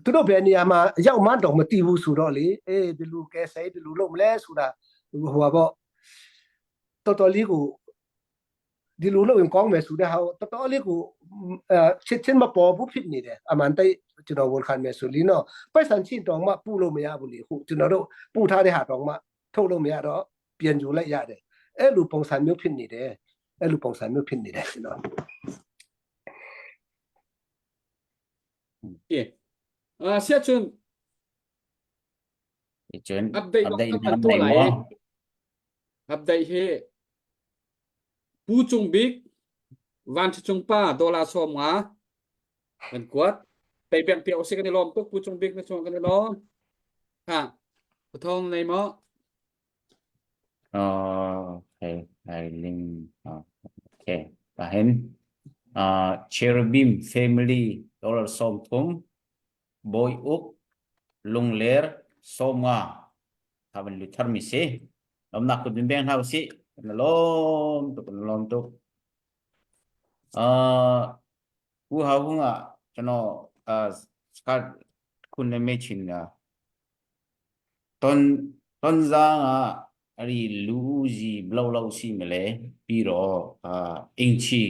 သူတို့ဘယ်နေရာမှာရောက်မှတော့မသိဘူးဆိုတော့လေအေးဒီလူကဲဆိုင်ဒီလူလုပ်မလဲဆိုတာဟိုပါပေါ့တော်တော်လေးကိုဒီလိုလုပ်ရင်ကောင်းမယ်ဆိုတဲ့ဟာကိုတော်တော်လေးကိုအဲချက်ချင်းမပေါ်ဘူးဖြစ်နေတယ်အမှန်တိတ်ကျွန်တော်ဝန်ခံမယ်ဆိုလीနော်ပိုက်ဆံချင်းတောင်မှပို့လို့မရဘူးလေဟုတ်ကျွန်တော်တို့ပို့ထားတဲ့ဟာတောင်မှထုတ်လို့မရတော့ပြန်ယူလိုက်ရတယ်အဲ့လိုပုံစံမျိုးဖြစ်နေတယ်အဲ့လိုပုံစံမျိုးဖြစ်နေတယ်ကျွန်တော် Okay. အာဆရာချွန်း Cun update update kan na ตัว nei ไหล maw? update he ปูจงบิ๊กวันที่จงป้าดอลลาร์สมงามันกวดไปเปียงเปียวสิกันในลมตุกปูจงบิ๊กนะชงกันในลมฮะปะทองในหมอ Oh, okay. I link. Oh, okay. Pahin. Uh, Cherubim family dollar som thum boy uk lungler som nga thaban lu thar mi si lom nak kun beng hau si na lom tuk na lom tuk အာဦးဟာဟုံးကကျွန်တော်အာစကခုနေမေချင်တာတွန်တွန်ဇာကအဲ့ဒီလူဦးကြီးဘလောက်လောက်ရှိမလဲပြီးတော့အာအင်ချီ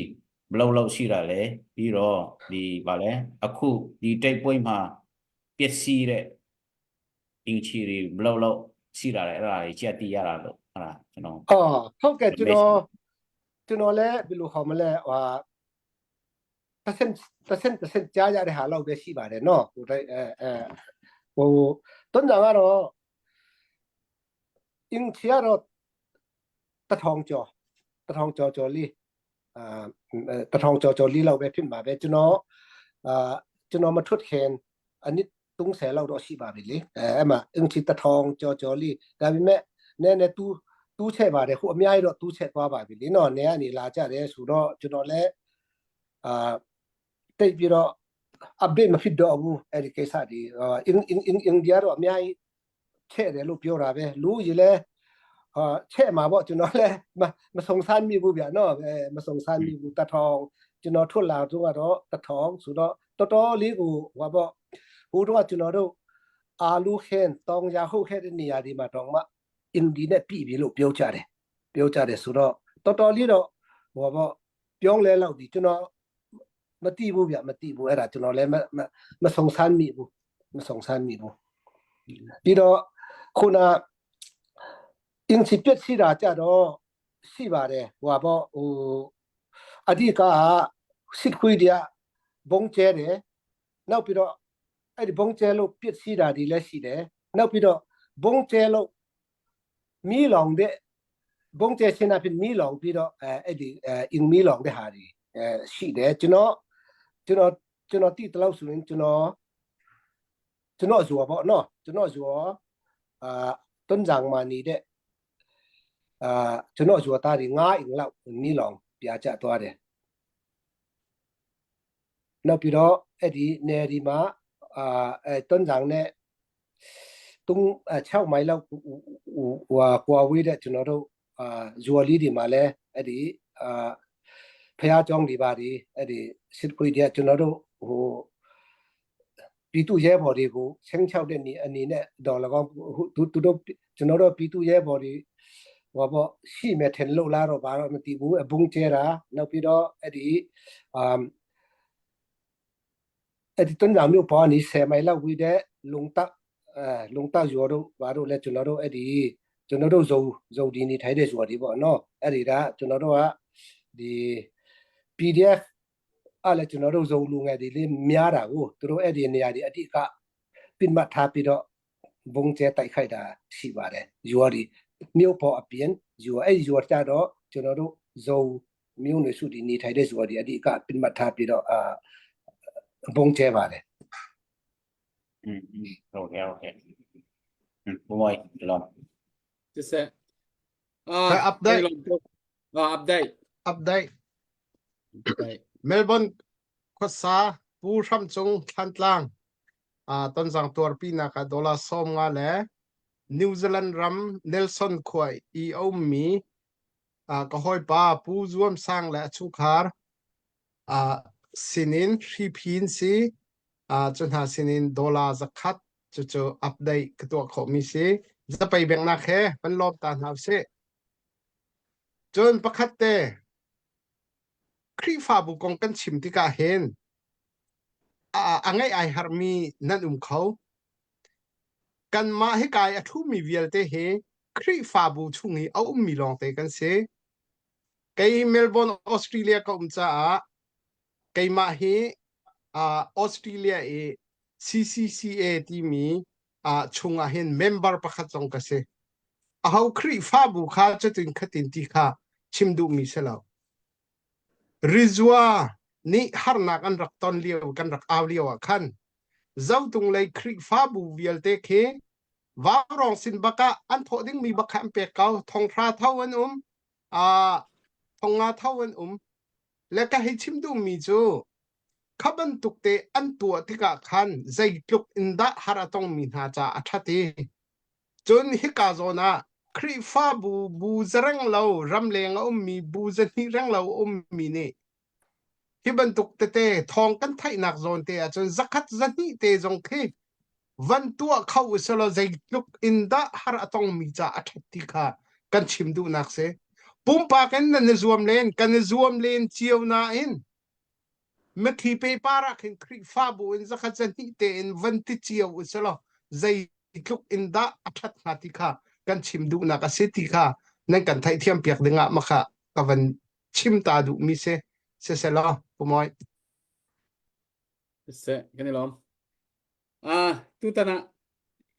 ဘလောက်လောက်ရှိတာလဲပြီးတော့ဒီဗာလဲအခုဒီတိုက်ပွဲမှာပျက်စီးတဲ့အင်ချီတွေဘလောက်လောက်ရှိတာလဲအဲ့ဒါတွေကြက်တီးရတာလို့ဟုတ်လားကျွန်တော် အော်ဟုတ်ကဲ့ကျွန်တော်ကျွန်တော်လည်းဘယ်လိုခေါ်မလဲဟာတစ်စင်တစ်စင်တစ်စင်ကြားရတဲ့ဟာလောက်ပဲရှိပါတယ်နော်ဟိုတိုက်အဲအဲဟိုတွန်းကြကတော့အင်ချီကတော့တထောင်ကျော်တထောင်ကျော်ကျော်လေးအာတထောင်ကျော်ကျော်လေးလောက်ပဲဖြစ်မှာပဲကျွန်တော်အာကျွန်တော်မထွက်ခင်အနည်း30လောက်တော့ရှိပါပြီလေအဲအဲ့မှာအင်ချီတထောင်ကျော်ကျော်လေးဒါပေမဲ့နည်းနည်းတူးတူးချက်ပါတယ်ခုအများကြီးတော့တူးချက်သွားပါပြီလေနော်နေကနေလာကြတယ်ဆိုတော့ကျွန်တော်လည်းအာတိတ်ပြီးတော့ update မဖြစ်တော့ဘူးအဲ့ဒီကိစ္စဒီအင်အင်အင်အိန္ဒိယတော့အများကြီးချက်တယ်လို့ပြောတာပဲလူကြီးလည်း ချက်မှာပေါ့ကျွန်တော်လည်းမမဆုံဆန်းမိဘူးဗျာနော်အဲမဆုံဆန်းမိဘူးတထောင်ကျွန်တော်ထွက်လာတော့ကတော့တထောင်ဆိုတော့တော်တော်လေးကိုဟိုပေါ့ဟိုတော့ကျွန်တော်တို့အာလူခင်းတောင်ရဟုတ်ခဲ့တဲ့နေရာဒီမှာတော့မှအင်ဒီနဲ့ပြည်ပြီလို့ပြောကြတယ်ပြောကြတယ်ဆိုတော့တော်တော်လေးတော့ဟိုပေါ့ပြောင်းလဲလောက်ဒီကျွန်တော်မသိဘူးဗျမသိဘူးအဲ့ဒါကျွန်တော်လည်းမမဆုံဆန်းမိဘူးမဆုံဆန်းမိဘူးပြီးတော့ခုနအင်ချပြက်စီတာကြတော့ရှိပါတယ်ဟိုပါပေါ့ဟိုအဓိကစစ်ခွေးတွေကဘုံကျဲတယ်နောက်ပြီးတော့အဲ့ဒီဘုံကျဲလို့ပြစ်စီတာတွေလည်းရှိတယ်နောက်ပြီးတော့ဘုံကျဲလို့မီးလောင်တဲ့ဘုံကျဲရှင်းတာဖြစ်မီးလောင်ပြီးတော့အဲအဲ့ဒီအင်မီးလောင်တဲ့ဟာတွေအဲရှိတယ်ကျွန်တော်ကျွန်တော်ကျွန်တော်တိတလောက်ဆိုရင်ကျွန်တော်ကျွန်တော်ဇောပေါ့နော်ကျွန်တော်ဇောအာတွန်းကြံမှာနေတဲ့အာကျွန်တော်ဇောသားတွေ9အိမ်လောက်မီးလောင်ပြာကျသွားတယ်နောက်ပြီးတော့အဲ့ဒီနယ်ဒီမှာအာအဲတွန်းကြံနဲ့တုံး6မိုင်လောက်ဟိုကွာဝေးတဲ့ကျွန်တော်တို့အာဇွာလီတွေမှာလည်းအဲ့ဒီအာဖះเจ้าတွေပါဒီအဲ့ဒီစစ်ခွေတွေကကျွန်တော်တို့ဟိုပြည်သူရဲဘော်တွေကိုချင်းချောက်တဲ့နေအနေနဲ့တော်၎င်းသူသူတို့ကျွန်တော်တို့ပြည်သူရဲဘော်တွေဟိုပေါ့ရှိမဲ့ထင်လို့လားတော့ဘာတော့မသိဘူးအဘုံကျဲတာနောက်ပြီးတော့အဲ့ဒီအာအဲ့ဒီတွန်းတော်မျိုးပေါ်နေ10မိုင်လောက်ဝေးတဲ့လုံတက်အဲလုံတက်ရောတို့ဘာတို့လဲကျွန်တော်တို့အဲ့ဒီကျွန်တော်တို့ဇုံဇုံဒီနေထိုင်တဲ့ဇော်ဒီပေါ့နော်အဲ့ဒီကကျွန်တော်တို့ကဒီ PDF အဲ့လေကျွန်တော်တို့ဇုံလူငယ်တွေလေးများတာကိုသူတို့အဲ့ဒီနေရာတွေအတိအကပြစ်မှတ်ထားပြီးတော့ဘုံကျဲတိုက်ခိုက်တာရှိပါတယ်ရွာဒီမြို့ပေါ်အပြင်ရွာအဲ့ရွာကြတော့ကျွန်တော်တို့ဇုံမြို့နယ်စုဒီနေထိုင်တဲ့ရွာဒီအတိအကပြစ်မှတ်ထားပြီးတော့အာဘုံကျဲပါတယ် อืมอืมโอเคโอเคอืมဘိုးလော စစ်ဆက်အာ update အာ update update update Melbourne khuasa Pu Hram Cung Thlantlang ah Tonzang tuarpinak ah dollar 50 le New Zealand ram Nelson khua i a ummi ah ka hawipa Pu Zuam Sang le a chungkhar ah sinin hriphin si ah cu hna sinin dollar 100 cucu update ka tuah khawhmi si zapei bengnak he van lawm ta hna usih. Cun pakhat te Khrihfabu kong kan chim tikah hin a, a ngaih ai harmi nan um kho. Kanmah hika i a ṭhumi vialte hi Khrihfabu chung i a ummi lawngte kan si. Kei Melbourne, Australia ka um caah keimah hi uh, Australia i CCCA timi uh, chungah hin member pakhat zong ka si. Aho Khrihfabu kha cutin khatin ti kha chim duhmi si lo. Rizwa nih harnak an rak ton lio kan rak au lio ah khan Zotung lei Khrihfabu vialte khi Vaurawng sin bak ah an thawh dingmi bak kha an pek ko. Thonghra tho an um, uh, thongnga tho an um. Le ka hei chim duhmi cu kha bantuk te an tuah tikah khan zeitluk in dah har a tongmi hna ca a ṭhat i Cun hika zawn ah Khrihfabu bu zareng lo ramleng a ummi bu zahnih reng lo a ummi nih hi bantuk tete thawng kan theihnak zawn te ahcun zakhat zahnih te zong khi van tuah kho uselaw zeitluk in dah har a tongmi ca a ṭhat ti kha kan chim duhnak si. Pumpak in nan i zuam len, kan i zuam len cio nain Mithi pepar ah khin Khrihfabu in zakhat zahnih tein van ti cio u selaw zeitluk in dah a ṭhat hnga ti kha kan chim duhnak a si ti kha nan kan theihthiam piak dingah makha ka van chim ta duhmi si siselaw Pu Mawi. Siseh, kan i lawm. Ah, tutan ah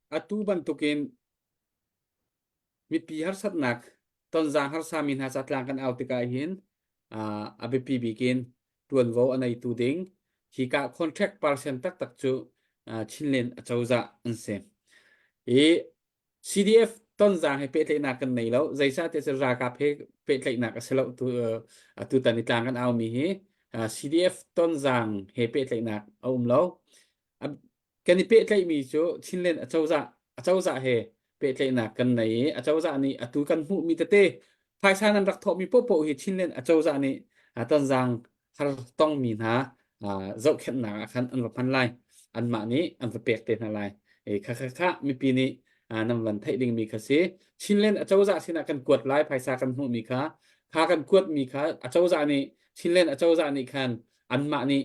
atu bantukin Mipi harsatnak tonzaang harsami hna catlang kan au tikah hin a biapi bik in tuanvo a neitu ding hika contract person taktak cu Chinland acozah an si. I CDF tonzaang he pehtlaihnak kan nei lo. Zeicahtiah cu ralkap he pehtlaihnak a si lo tu tutan i tlang kan aumi hi CDF tonzaang he pehtlaihnak a um lo. Kan i pehtlaihmi cu Chinland acozah acozah he pehtlaihnak kan nei i acozah nih atu kan hmuhmi tete phaisa nan rak thawhmi paohpaoh hi Chinland acozah nih Tonzang har tongmi hna zohkhenhnak ah khan an va hman lai. Anmah nih an va pek te hna lai. E kha kha kha mipi nih nan van theih dingmi kha si. Chinland acozah sinah kan kuat lai phaisa kan hmuhmi kha kha kan kuatmi kha acozah nih Chinland acozah nih khan anmah nih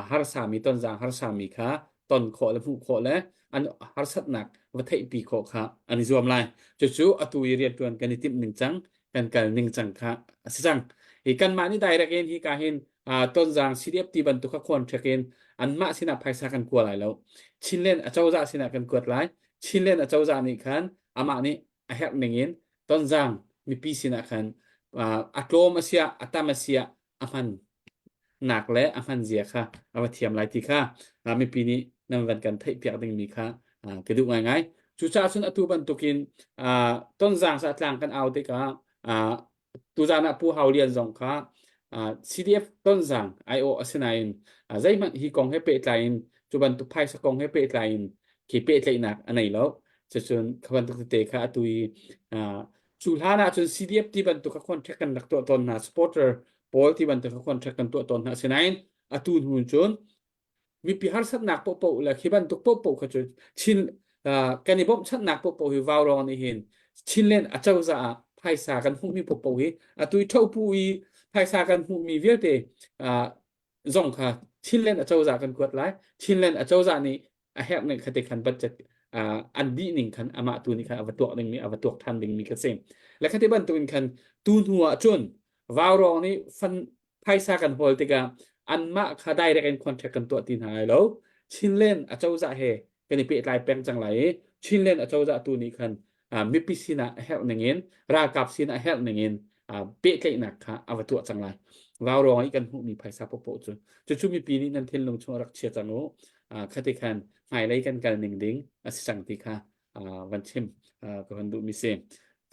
harsami tonzang harsami kha ton khawh le hmuh khawh le an harsatnak va theihpi khawh kha an i zuam lai. Cucu atu i rianṭuan kan i timh ning cang, kan kal ning cang kha a si cang. Hi kanmah nih direct in hi ka hin tonzang CDF ti bantuk kha contract in anmah sinah phaisa kan kua lai lo. Chinland acozah sinah kan kuat lai. Chinland acozah nih khan amah nih a herh ning in tonzang mipi sinah khan a tlawm a siah a tam a siah a hman nak le a hman zia kha a va thiam lai ti kha mipi nih nan van kan theih piak dingmi kha ka duh ngaingai. Cucaah cun atu bantukin tonzang sa tlang kan au tikah tuzan ah Pu Hau Lian zong kha CDF tonzang aiawh a si nain zeihmanh hi kong he pehtlai in cu bantuk phaisa kong he pehtlai in khi pehtlaihnak a nei lo. Cucun kha bantuk tete kha atu i cu hlan ah cun CDF ti bantuk kha contract kan rak tuah tawn hna supporter pawl ti bantuk kha contract kan tuah tawn hna asinain atu hnu cun mipi harsatnak paohpaoh le khi bantuk paohpaoh kha cu Chin kan i bawmhchanhnak paohpaoh hi Vaurawng nih hin Chinland acozah ah phaisa kan hmuhmi paohpaoh hi atu i thopu i phaisa kan hmuhmi vialte zong kha Chinland acozah kan kuat lai. Chinland acozah nih a herh ning kha te khan budget an dih ning khan amah tu nih khan a va tuak dingmi a va tuak than dingmi kha si. Le khati bantukin khan tu hnu ah cun Vaurawng nih fan phaisa kan hawl tikah anmah kha direct in contract kan tuah ti hna lai lo. Chinland acozah he kan i pehtlai peng cang lai i Chinland acozah tu nih khan mipi sinah a herh ning in ralkap sinah a herh ning in pehtlaihnak kha a va tuah cang lai. Vaurawng i kan hmuhmi phaisa popoh cu cucu mipi nih nan thinlung chung rak chia cang u. Khati khan hmailei kan kal ning ding a si cang ti kha van chim ka van duhmi si.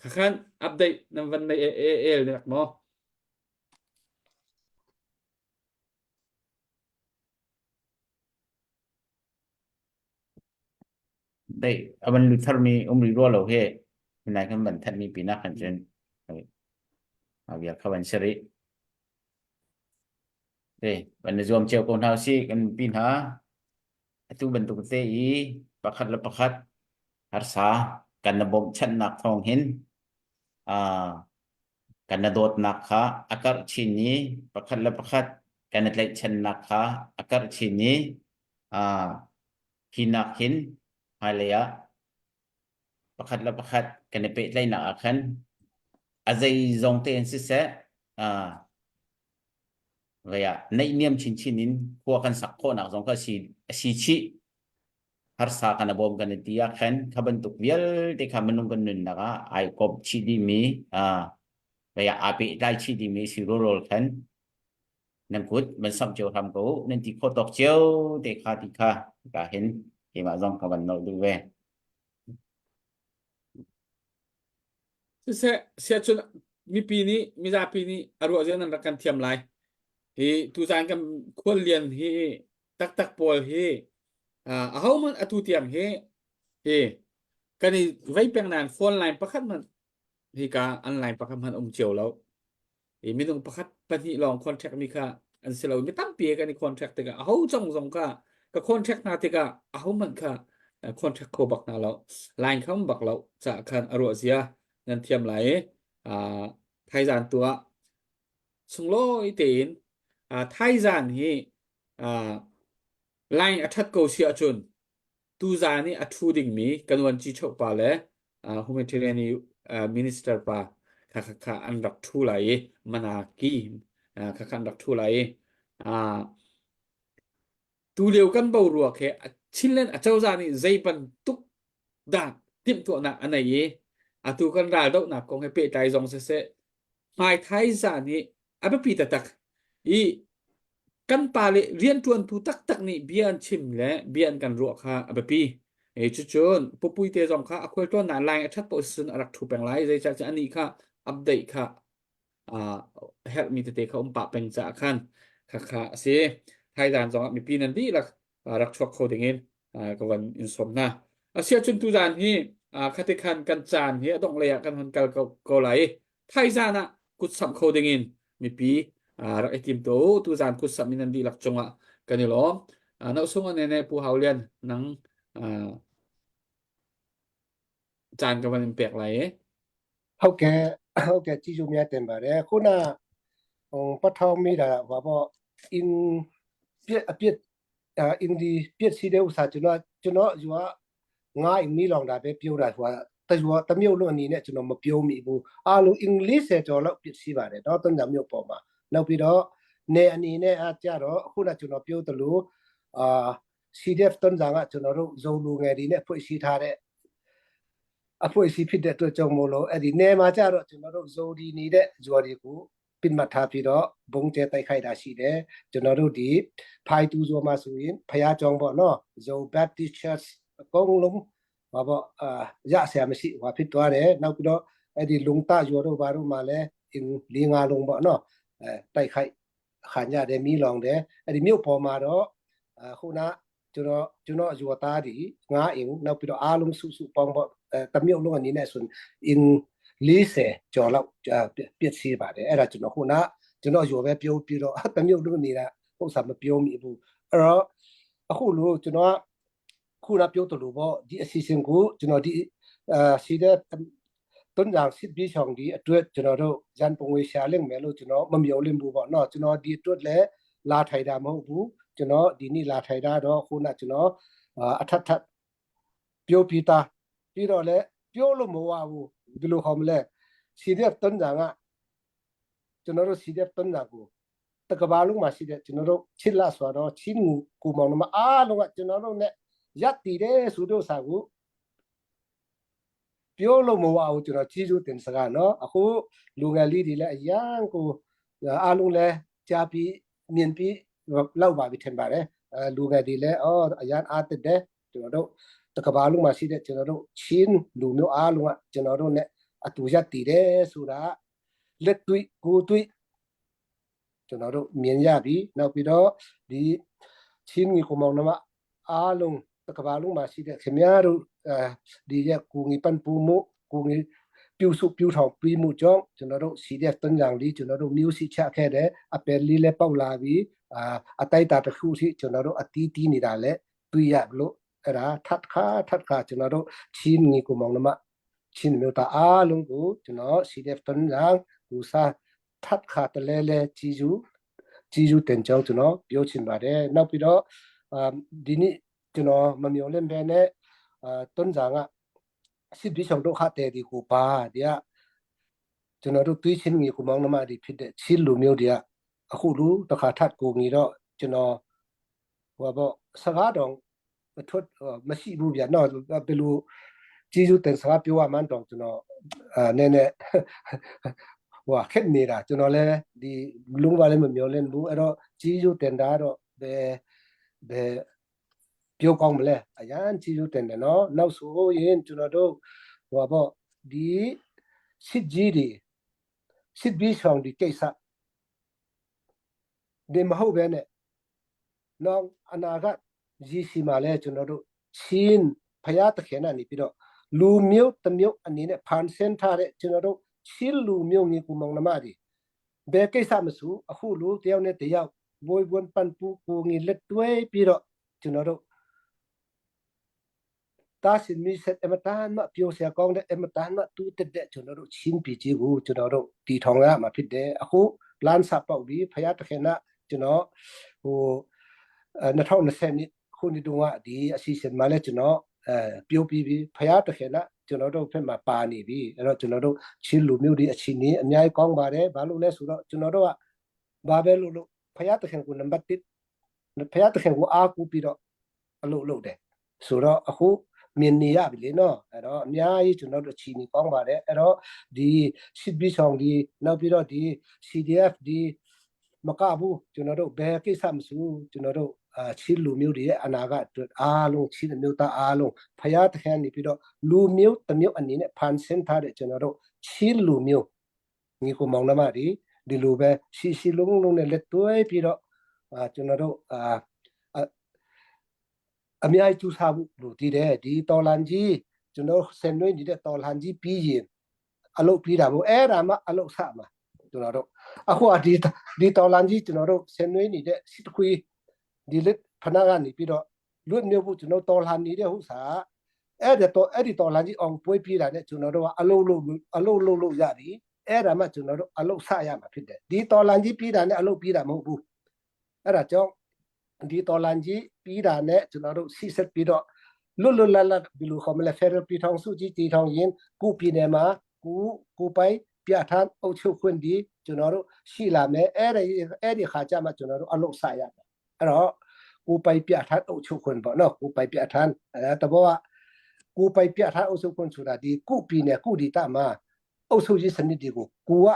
Khakhan update nan van nei el rak maw? Dei a van lut tharmi um rih rua lo hi nai kan van thanh mi pinah khan cun a vial kha van si rih. Te van i zuam cio ko hna usih kan pi hna. Atu bantuk te i pakhat le pakhat harsa kan na bawmhchanhnak thawng hin uh, kan na dawtnak kha a karh chin i pakhat le pakhat kan i tlaihchannak kha a karh chin i uh, hi nak hin hmailei ah pakhat le pakhat kan i pehtlaihnak ah khan a zeizong te in siseh uh, vei ah naihniam chinchin in khua kan sak khawhnak zong kha si a si chih harsa kan a bawm kan i ti ah khan kha bantuk vialte kha minung kan nunnak ah ai kawp chih dihmi uh, vei ah aa pehtlai chih dihmi si rawlrawl khan nan kut van samh cio hram ko nan ti khawh tawk cio te kha ti kha ka hin keimah zong ka van nolh duh ve. Siseh siahcun mipi nih mizapi nih a ruah zia nan rak kan thiam lai. Hi tuzan kan khuallian hi taktak pawl hi ahohmanh atu tiang hi hi kan i vei peng nain phone line pakhat hmanh hika an line pakhat hmanh um cio lo. I minung pakhat pahnih lawng contract mi kha an si lo. Mi tampi he kan i contract tikah aho cong zong kha ka contract hna tikah aho hmanh kha contract kho bak hna lo. Line kha um bak lo caah khan a ruah zia nan thiam lai i thaizan tu ah sunglawi tein thaizan hi line a ṭhat ko si ahcun tuzaan i a ṭhu dingmi kan vuanci pa le humanitarian minister pa kha kha kha an rak ṭhu lai i manaki kha kha an rak ṭhu lai i tu lio kan boruak he Chinland acozah nih zei bantuk dah timhtuahnak a nei i atu kan raldohnak kong he pehtlai zong siseh hmaithai zan hi a biapi taktak i kan pa le rianṭuantu taktak nih bia an chim le bia an kan ruah kha a biapi. E cucun pupui te zong kha a khualtlawnnak line a ṭhat paoh cun a rak ṭhu peng lai. Zeicah cun anih kha update kha uh, herhmi tete kha um pah peng caah khan kha kha a si. Thaizan zongah mipi nan dihlak rak chuak kho dingin ka van in sawm hna. Asiahcun tuzan hi. Khati khan kan caan hi a dongh lei ah kan hon kal ko, ko lai. Thaizan ah kut samh kho ding in mipi rak i tim to tu zan kut samh in nan dihlak cungah kan i lawm. No sung ane ne Pu Hau Lian nang caan ka van in pek lai e. ဟုတ်ကဲ့ဟုတ်ကဲ့ကျေးဇူးများတင်ပါတယ်ခုနဟိုပထောင်မိတာဟောပေါ့အင်းပြက်အပြစ်အင်းဒီပြက်စီတဲ့ဥစ္စာကျွန်တော်ကျွန်တော်ယူကငါအင်မီလောင်တာပဲပြောတာဟိုတရွာတမျိုးလုံးအနေနဲ့ကျွန်တော်မပြောမိဘူးအားလုံးအင်္ဂလိပ်ဆယ်ကျော်လောက်ပြည့်စည်ပါတယ်တော့တညမျိုးပေါ်မှာနောက်ပြီးတော့နေအနေနဲ့အားကြတော့အခုနကျွန်တော်ပြောသလိုအာ CDF တန်ကြကကျွန်တော်တို့ဇုံလူငယ်တွေနဲ့ဖွဲ့စည်းထားတဲ့အဖွဲ့အစည်းဖြစ်တဲ့အတွက်ကြောင့်မို့လို့အဲ့ဒီနယ်မှာကြတော့ကျွန်တော်တို့ဇိုဒီနေတဲ့ဇော်တွေကိုပြစ်မှတ်ထားပြီးတော့ဘုံကျဲတိုက်ခိုက်တာရှိတယ်ကျွန်တော်တို့ဒီဖိုင်တူဇော်မှာဆိုရင်ဖယားကျောင်းပေါ့နော်ဇို Baptist Church အကုန်လုံးဘာပေါ့အာရဆရာမရှိဟွာဖြစ်သွားတယ်နောက်ပြီးတော့အဲ့ဒီလုံတရောတို့ဘာတို့မှာလည်းအင်းလေးငါလုံးပေါ့နော်အဲတိုက်ခိုက်ခံကြတယ်မီးလောင်တယ်အဲ့ဒီမြို့ပေါ်မှာတော့ခုနကျွန်တော်ကျွန်တော်ရွာသားဒီငါအင်နောက်ပြီးတော့အားလုံးစုစုပေါင်းပေါ့အဲတမြို့လုံးအနေနဲ့ဆိုရင်အင်40ကျော်လောက်ပြည့်စည်ပါတယ်အဲ့ဒါကျွန်တော်ခုနကျွန်တော်ရွာပဲပြောပြီးတော့တမြို့လုံးနေတာဥစ္စာမပြောမိဘူးအဲ့တော့အခုလို့ကျွန်တော်ခုနပြောတလို့ပေါ့ဒီအစီအစဉ်ကိုကျွန်တော်ဒီအာစီတဲ့တွန်းကြောင်စစ်ပြီးဆောင်ဒီအတွက်ကျွန်တော်တို့ရန်ပုံငွေရှာလိမ့်မယ်လို့ကျွန်တော်မမျှော်လင့်ဘူးပေါ့နော်ကျွန်တော်ဒီအတွက်လည်းလာထိုင်တာမဟုတ်ဘူးကျွန်တော်ဒီနေ့လာထိုင်တာတော့ခုနကျွန်တော်အထက်ထပ်ပြောပြီးသားပြီးတော့လည်းပြောလို့မဝဘူးဒီလိုခေါ်မလဲ CDF တွန်းကြောင်ကကျွန်တော်တို့ CDF တွန်းကြောင်ကိုတကဘာလုံးမှာရှိတဲ့ကျွန်တော်တို့ချစ်လာဆိုတော့ချင်းကူမောင်မအားလုံးကကျွန်တော်တို့ ਨੇ ရပ်တည်တယ်ဆိုတော့စာကိုပြောလို့မဝဘူးကျွန်တော်ကြီးစုတင်စကားနော်အခုလူငယ်လေးတွေလည်းအရန်ကိုအားလုံးလည်းကြားပြီးမြင်ပြီးလောက်ပါပြီထင်ပါတယ်အဲလူငယ်တွေလည်းအော်အရန်အားတက်တယ်ကျွန်တော်တို့တကဘာလုံးမှာရှိတဲ့ကျွန်တော်တို့ချင်းလူမျိုးအားလုံးကကျွန်တော်တို့ ਨੇ အတူရပ်တည်တယ်ဆိုတာလက်တွေ့ကိုယ်တွေ့ကျွန်တော်တို့မြင်ရပြီနောက်ပြီးတော့ဒီချင်းကြီးကိုမောင်နှမအားလုံးတကဘာလုံးမှာရှိတဲ့ခင်ဗျားတို့အဲဒီရက်ကိုငီပန်ပူမှုကိုငီပြုစုပြုထောင်ပြီးမှုကြောင့်ကျွန်တော်တို့စီတဲ့တန်ကြံလေးကျွန်တော်တို့မျိုးစီချခဲ့တဲ့အပယ်လေးလည်းပေါက်လာပြီးအာအတိုက်တာတစ်ခုစီကျွန်တော်တို့အတီးတီးနေတာလည်းတွေ့ရလို့အဲ့ဒါထပ်ခါထပ်ခါကျွန်တော်တို့ချင်းငီကိုမောင်နှမချင်းမျိုးသားအားလုံးကိုကျွန်တော် CDF တန်ကြံကိုစားထပ်ခါတလဲလဲကြီးစုကြီးစုတင်ကြောင်းကျွန်တော်ပြောချင်ပါတယ်နောက်ပြီးတော့အာဒီနေ့ကျွန်တော်မမျော်လင့်ဘဲနဲ့အာတွန်းစာကစစ်ပြီးဆောင်တော့ခတဲ့ဒီကိုပါဒီကကျွန်တော်တို့တွေးချင်းငီကိုမောင်နှမဒီဖြစ်တဲ့ချင်းလူမျိုးတွေကအခုလူတခါထပ်ကိုငီတော့ကျွန်တော်ဟိုပေါ့စကားတော့မထွက်မရှိဘူးဗျာနော်ဘယ်လိုကျေးဇူးတင်စကားပြောရမှန်းတော့ကျွန်တော်အာနည်းနည်းဟိုခက်နေတာကျွန်တော်လည်းဒီလုံးဝလည်းမမျောလင့်ဘူးအဲ့တော့ကျေးဇူးတင်တာတော့ဘယ်ဘယ်ပြောကောင်းမလဲအရန်ကျေးဇူးတင်တယ်နော်နောက်ဆိုရင်ကျွန်တော်တို့ဟိုပေါ့ဒီစစ်ကြီးတွေစစ်ပြီးဆောင်ဒီကိစ္စဒီမဟုတ်ဘဲနဲ့နောက်အနာဂတ်ရည်စီမှာလဲကျွန်တော်တို့ချင်းဖရာတခင်ကနေပြီးတော့လူမျိုးတစ်မျိုးအနေနဲ့ဖန်ဆင်းထားတဲ့ကျွန်တော်တို့ချင်းလူမျိုးငီကူမောင်နှမတွေဘယ်ကိစ္စမဆိုအခုလူတယောက်နဲ့တယောက်ဘွေဝန်ပန်ပူကိုငီလက်တွဲပြီးတော့ကျွန်တော်တို့တာစင်မီဆက်အမတန်မပြောစရာကောင်းတဲ့အမတန်မတူးတက်တဲ့ကျွန်တော်တို့ချင်းပြည်ကြီးကိုကျွန်တော်တို့တီထောင်ရမှာဖြစ်တယ်အခုလမ်းစပေါက်ပြီးဖရာတခင်ကကျွန်တော်ဟို2020နှစ်ခုနှစ်တုန်းကဒီအစီအစဉ်မှာလဲကျွန်တော်အဲပြောပြီးပြီးဖရာတခင်ကကျွန်တော်တို့ဖက်မှာပါနေပြီအဲ့တော့ကျွန်တော်တို့ချင်းလူမျိုးတွေအချင်းนี้အများကြီးကောင်းပါတယ်ဘာလို့လဲဆိုတော့ကျွန်တော်တို့ကဘာပဲလို့လို့ဖရာတခင်ကိုနံပါတ်1ဖရာတခင်ကိုအားကိုးပြီးတော့အလုပ်လုပ်တယ်ဆိုတော့အခုမြင်နေရပြီလေနော်အဲ့တော့အများကြီးကျွန်တော်တို့အချီနေကောင်းပါတယ်အဲ့တော့ဒီစစ်ပြီးဆောင်ဒီနောက်ပြီးတော့ဒီ CDF ဒီမကဘူးကျွန်တော်တို့ဘယ်ကိစ္စမဆိုကျွန်တော်တို့အာချင်းလူမျိုးတွေရဲ့အနာဂတ်အတွက်အားလုံးချင်းမျိုးသားအားလုံးဖယားတခန်းနေပြီးတော့လူမျိုးတစ်မျိုးအနေနဲ့ဖန်ဆင်းထားတဲ့ကျွန်တော်တို့ချင်းလူမျိုးညီကိုမောင်နှမတွေဒီလိုပဲရှိရှိလုံးလုံးနဲ့လက်တွဲပြီးတော့အာကျွန်တော်တို့အာအများကြီးကျူးစားဖို့လိုတည်တယ်ဒီတော်လန်ကြီးကျွန်တော် ကျွန်တော်ဆင်နွေးနေတဲ့တော်လှန်ကြီးပြီးရင်အလုပ်ပြီးတာမို့အဲ့ဒါမှအလုပ်ဆမှာကျွန်တော်တို့အခုဒီဒီတော်လန်ကြီးကျွန်တော်တို့ဆင်နွေးနေတဲ့စစ်တခွေဒီလက်ဖနာကနေပြီးတော့လွတ်မြောက်ဖို့ကျွန်တော်တော်လှန်နေတဲ့ဥစ္စာအဲ့ဒါတော့အဲ့ဒီတော်လန်ကြီးအောင်ပွဲပြေးတာနဲ့ကျွန်တော်တို့ကအလုပ်လုပ်အလုပ်လုပ်လို့ရပြီအဲ့ဒါမှကျွန်တော်တို့အလုပ်ဆရမှာဖြစ်တယ်ဒီတော်လန်ကြီးပြီးတာနဲ့အလုပ်ပြီးတာမဟုတ်ဘူးအဲ့ဒါကြောင့်ဒီတော်လန်ကြီးပြီးတာနဲ့ကျွန်တော်တို့စီဆက်ပြီးတော့လွတ်လွတ်လပ်လပ်ဘယ်လိုခေါ်မလဲ Federal ပြည်ထောင်စုကြီးတည်ထောင်ရင်ကိုပြည်နယ်မှာကိုကိုပိုင်ပြဋ္ဌာန်းအုပ်ချုပ်ခွင့်ဒီကျွန်တော်တို့ရှိလာမယ်အဲ့ဒီအဲ့ဒီခါကျမှကျွန်တော်တို့အလုပ်ဆရမယ်အဲ့တော့ကိုပိုင်ပြဋ္ဌာန်းအုပ်ချုပ်ခွင့်ပေါ့နော်ကိုပိုင်ပြဋ္ဌာန်းအဲတဘောကကိုပိုင်ပြဋ္ဌာန်းအုပ်ချုပ်ခွင့်ဆိုတာဒီကိုပြည်နယ်ကိုဒေသမှာအုပ်ချုပ်ရေးစနစ်တွေကိုကိုက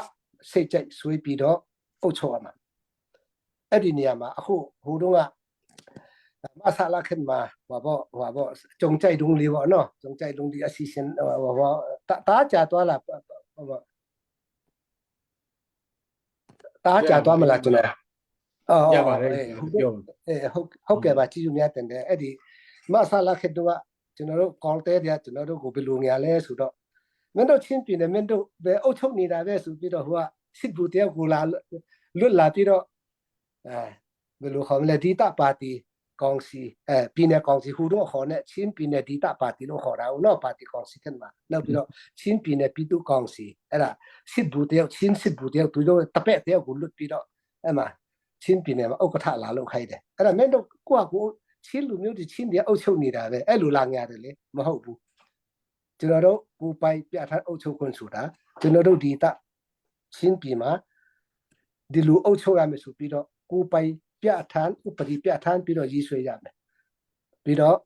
စိတ်ကြိုက်ဆွေးပြီးတော့အုပ်ချုပ်ရမှာအဲ့ဒီနေရာမှာအခုဟိုတုန်းကမဆလာခင်မှာဟိုပေါ့ဟိုပေါ့ကြုံကြိုက်တုံးလေးပေါ့နော်ကြုံကြိုက်တုံးဒီအစီအစဉ်ဟိုပေါ့တားကြာသွားလားဟိုပေါ့တားကြာသွားမလားကျွန်တော်အော် ရပါတယ်ပြော အဲဟုတ်ဟုတ်ကဲ့ပါကြည့်ယူများတင်တယ်အဲ့ဒီမဆလာခင်တော့ကျွန်တော်တို့ call တဲတဲ့ကျွန်တော်တို့ကိုဘယ်လိုညာလဲဆိုတော့မင်းတို့ချင်းပြည်နယ်မင်းတို့ဘယ်အုပ်ချုပ်နေတာပဲဆိုပြီးတော့ဟိုကစစ်ဘူတယောက်ကိုလာလွတ်လာပြီးတော့အဲဘယ်လိုခေါ်မလဲဒီတပါတီကောင်စီအဲပြည်နယ်ကောင်စီဟူတော့ခေါ်နေချင်းပြည်နယ်ဒီတပါတီလို့ခေါ်တာဟုတ်နော်ပါတီကောင်စီခင်မှာနောက်ပြီးတော့ချင်းပြည်နယ်ပြည်သူ့ကောင်စီအဲ့ဒါစစ်ဘူတယောက်ချင်းစစ်ဘူတယောက်သူတို့တပည့်တယောက်ကိုလွတ်ပြီးတော့အဲ့မှာချင်းပြည်နယ်မှာဥက္ကဋ္ဌလာလို့ခိုင်းတယ်အဲ့ဒါမင်းတို့ကိုကကိုချင်းလူမျိုးတွေချင်းတွေအုပ်ချုပ်နေတာပဲအဲ့လိုလာညာတယ်လေမဟုတ်ဘူးကျွန်တော်တို့ကိုပိုင်ပြဋ္ဌာန်းအုပ်ချုပ်ခွင့်ဆိုတာကျွန်တော်တို့ဒီတချင်းပြည်မှာဒီလူအုပ်ချုပ်ရမယ်ဆိုပြီးတော့ကိုပိုင်ပြဋ္ဌာန်းဥပဒေပြဋ္ဌာန်းပြီးတော့ရေးဆွဲရမယ်ပြီးတော့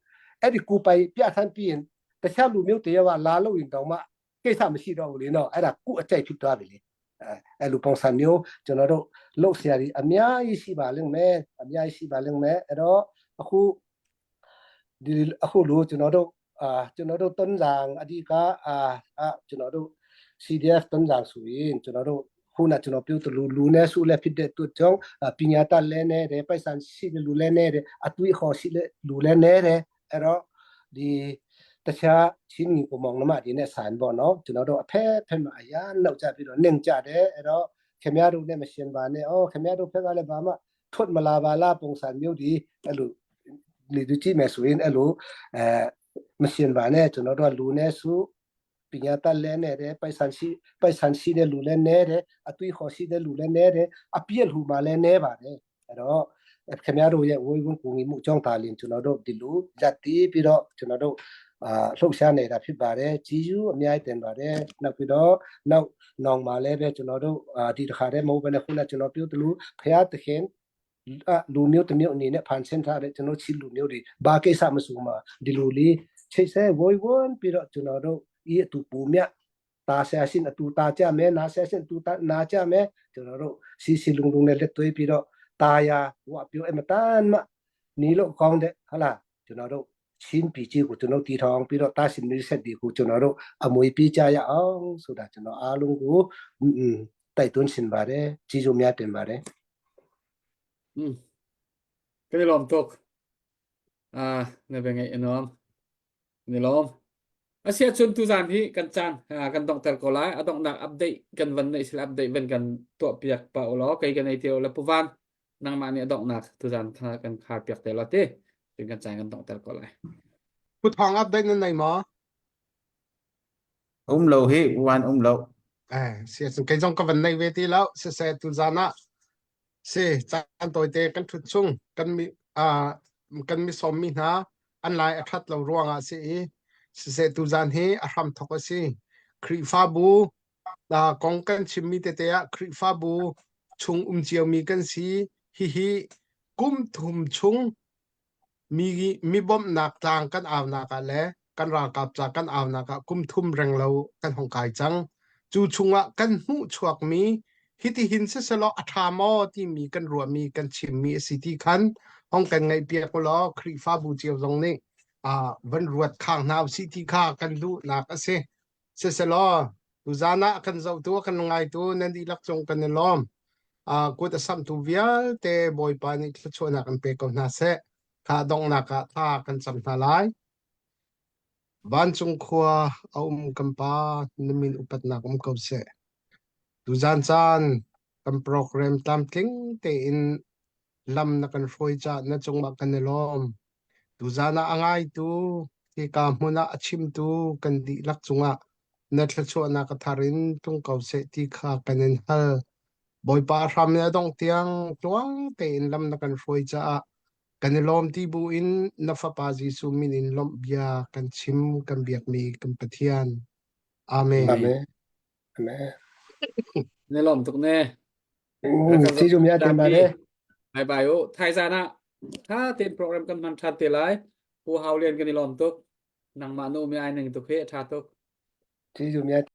အဲ့ဒီကိုပိုင်ပြဋ္ဌာန်းပြီးရင်တခြားလူမျိုးတယောက်ကလာလို့ရင်တော့မှကိစ္စမရှိတော့ဘူးလေနော်အဲ့ဒါကိုအကြိုက်ဖြစ်သွားပြီလေအဲအဲ့လိုပုံစံမျိုးကျွန်တော်တို့လှုပ်ရှားပြီးအများကြီးရှိပါလိမ့်မယ်အများကြီးရှိပါလိမ့်မယ်အဲ့တော့အခုဒီအခုလိုကျွန်တော်တို့အာကျွန်တော်တို့တွန်းဆောင်အဓိကအာအာကျွန်တော်တို့ CDF တွန်းဆောင်ဆိုရင်ကျွန်တော်တို့ခုနကျွန်တော်ပြောသလိုလူနဲ့စုလည်းဖြစ်တဲ့အတွက်ကြောင့်ပညာတတ်လည်းနဲ့တယ်ပိုက်ဆံရှိတဲ့လူလည်းနဲ့တယ်အတွေးခေါ်ရှိတဲ့လူလည်းနဲ့တယ်အဲ့တော့ဒီတခြားချင်းညီကိုမောင်နှမတွေနဲ့ဆိုင်ပေါ့နော်ကျွန်တော်တို့အဖက်ဖက်မှာအရာနောက်ကြပြီးတော့နှင်ကြတယ်အဲ့တော့ခင်ဗျားတို့နဲ့မရှင်ပါနဲ့အော်ခင်ဗျားတို့ဖက်ကလည်းဘာမှထွက်မလာပါလားပုံစံမျိုးဒီအဲ့လိုလေသူကြည့်မယ်ဆိုရင်အဲ့လိုအဲမရှင်ပါနဲ့ကျွန်တော်တို့လူနဲ့စုပညာတတ်လဲနဲ့တယ်ပိုက်ဆံရှိပိုက်ဆံရှိတဲ့လူလဲနဲတယ်အတွေးခေါ်ရှိတဲ့လူလဲနဲတယ်အပြည့်လူမှလဲနဲပါတယ်အဲ့တော့ခင်ဗျားတို့ရဲ့ဝေဝန်းကူညီမှုအကြောင်းတာလင်ကျွန်တော်တို့ဒီလိုရပ်တည်ပြီးတော့ကျွန်တော်တို့အာလှုပ်ရှားနေတာဖြစ်ပါတယ်ဂျီယူအများကြီးတင်ပါတယ်နောက်ပြီးတော့နောက်နောင်မှာလည်းပဲကျွန်တော်တို့အာဒီတစ်ခါတည်းမဟုတ်ဘဲနဲ့ခုနကကျွန်တော်ပြောသလိုဖျားသခင်လူမျိုးတစ်မျိုးအနေနဲ့ဖန်ဆင်းထားတဲ့ကျွန်တော်ချီလူမျိုးတွေဘာကိစ္စမဆိုမှာဒီလိုလေးချိတ်ဆဲဝေဝန်းပြီးတော့ကျွန်တော်တို့ဤအတူပူမြတ်တာဆရာရှင်အတူတာကြမယ်နာဆရာရှင်အတူတာနာကြမယ်ကျွန်တော်တို့စီစီလုံလုံနဲ့လက်သွေးပြီးတော့တာယာဟိုအပြောအမတန်မှနီလို့ကောင်းတဲ့ဟုတ်လားကျွန်တော်တို့ချင်းပြည်ကြီးကိုကျွန်တော်တီထောင်ပြီးတော့တာရှင်မျိုးဆက်ဒီကိုကျွန်တော်တို့အမွေပေးကြရအောင်ဆိုတာကျွန်တော်အားလုံးကိုတိုက်တွန်းရှင်ပါတယ်ကြီးစိုးများတင်ပါတယ် อืมkan i lawm tuk ah na be ngai anuam kan i lawm asia chun tu zan hi kan chan kan dongter ko lai adongnak update kan van nei sila update van kan tuah piak pa ulaw kai kan ei teo la puvan nangmah nih adongnak tu zan kha kan khar piak te la te cun kan chan kan dongter ko lai Pu Thong update nan nei maw? Um lo hi wan um lo. Eh, sia cun kei zong ka van nei ve ti lo. Siseh tu zan ah si caan tawite kan ṭhut chung kan mi ah kan mi sawmmi hna an lai a ṭhat lo ruangah si i siseh tu zan hi a hram thok a si. Khrihfabu ah kong kan chimmi tete ah Khrihfabu chung um ciomi kan si. Hihi kum thum chung Mi mi bawmhnak tlang kan aunak ah le kan ralkap ca kan aunak ah kum thum renglo kan hung kai cang. Cu chungah kan hmuh chuakmi hitihin siselaw a ṭha maw timi kan ruahmi kan chimmi a si ti khan hong kan ngaihpiak u law Khrihfabu cio zong nih uh, van ruat khang hna usih ti kha kan duhnak a si. Siselaw tuzan ah kan zohtu a kan ngaitu nan dihlak cung kan i lawm. Uh, kut a samhtu vialte Bawipa nih thluachuahnak in pe ko hna seh. Kha donghnak ah thla kan cam hna lai. Vancung khua a um kan Pa, na min upatnak um ko seh. Tuzan caan kan program tlamtling tein lam na kan hruai caah na cungah kan i lawm. Tuzan ah a ngaitu, hika hmun ah a chimtu kan dihlak cungah na thluachuahnak a thar in tlung ko seh ti kha kan in hal. Bawipa hram in a dongh tiang tluang tein lam na kan hruai caah kan i lawm ti bu in na Fapa Jesuh min in lawmh bia kan chim kan biakmi kan Pathian. Amen. Amen. Amen. Ne lawm tuk ne. Si zum ya te ma le. Bye bye u. Thai zan ah tha ten program kan hman than te lai. Pu Hau Lian kan i lawm tuk. Nangmah nu mi ai ning tuk he tha tuk. Si zum ya.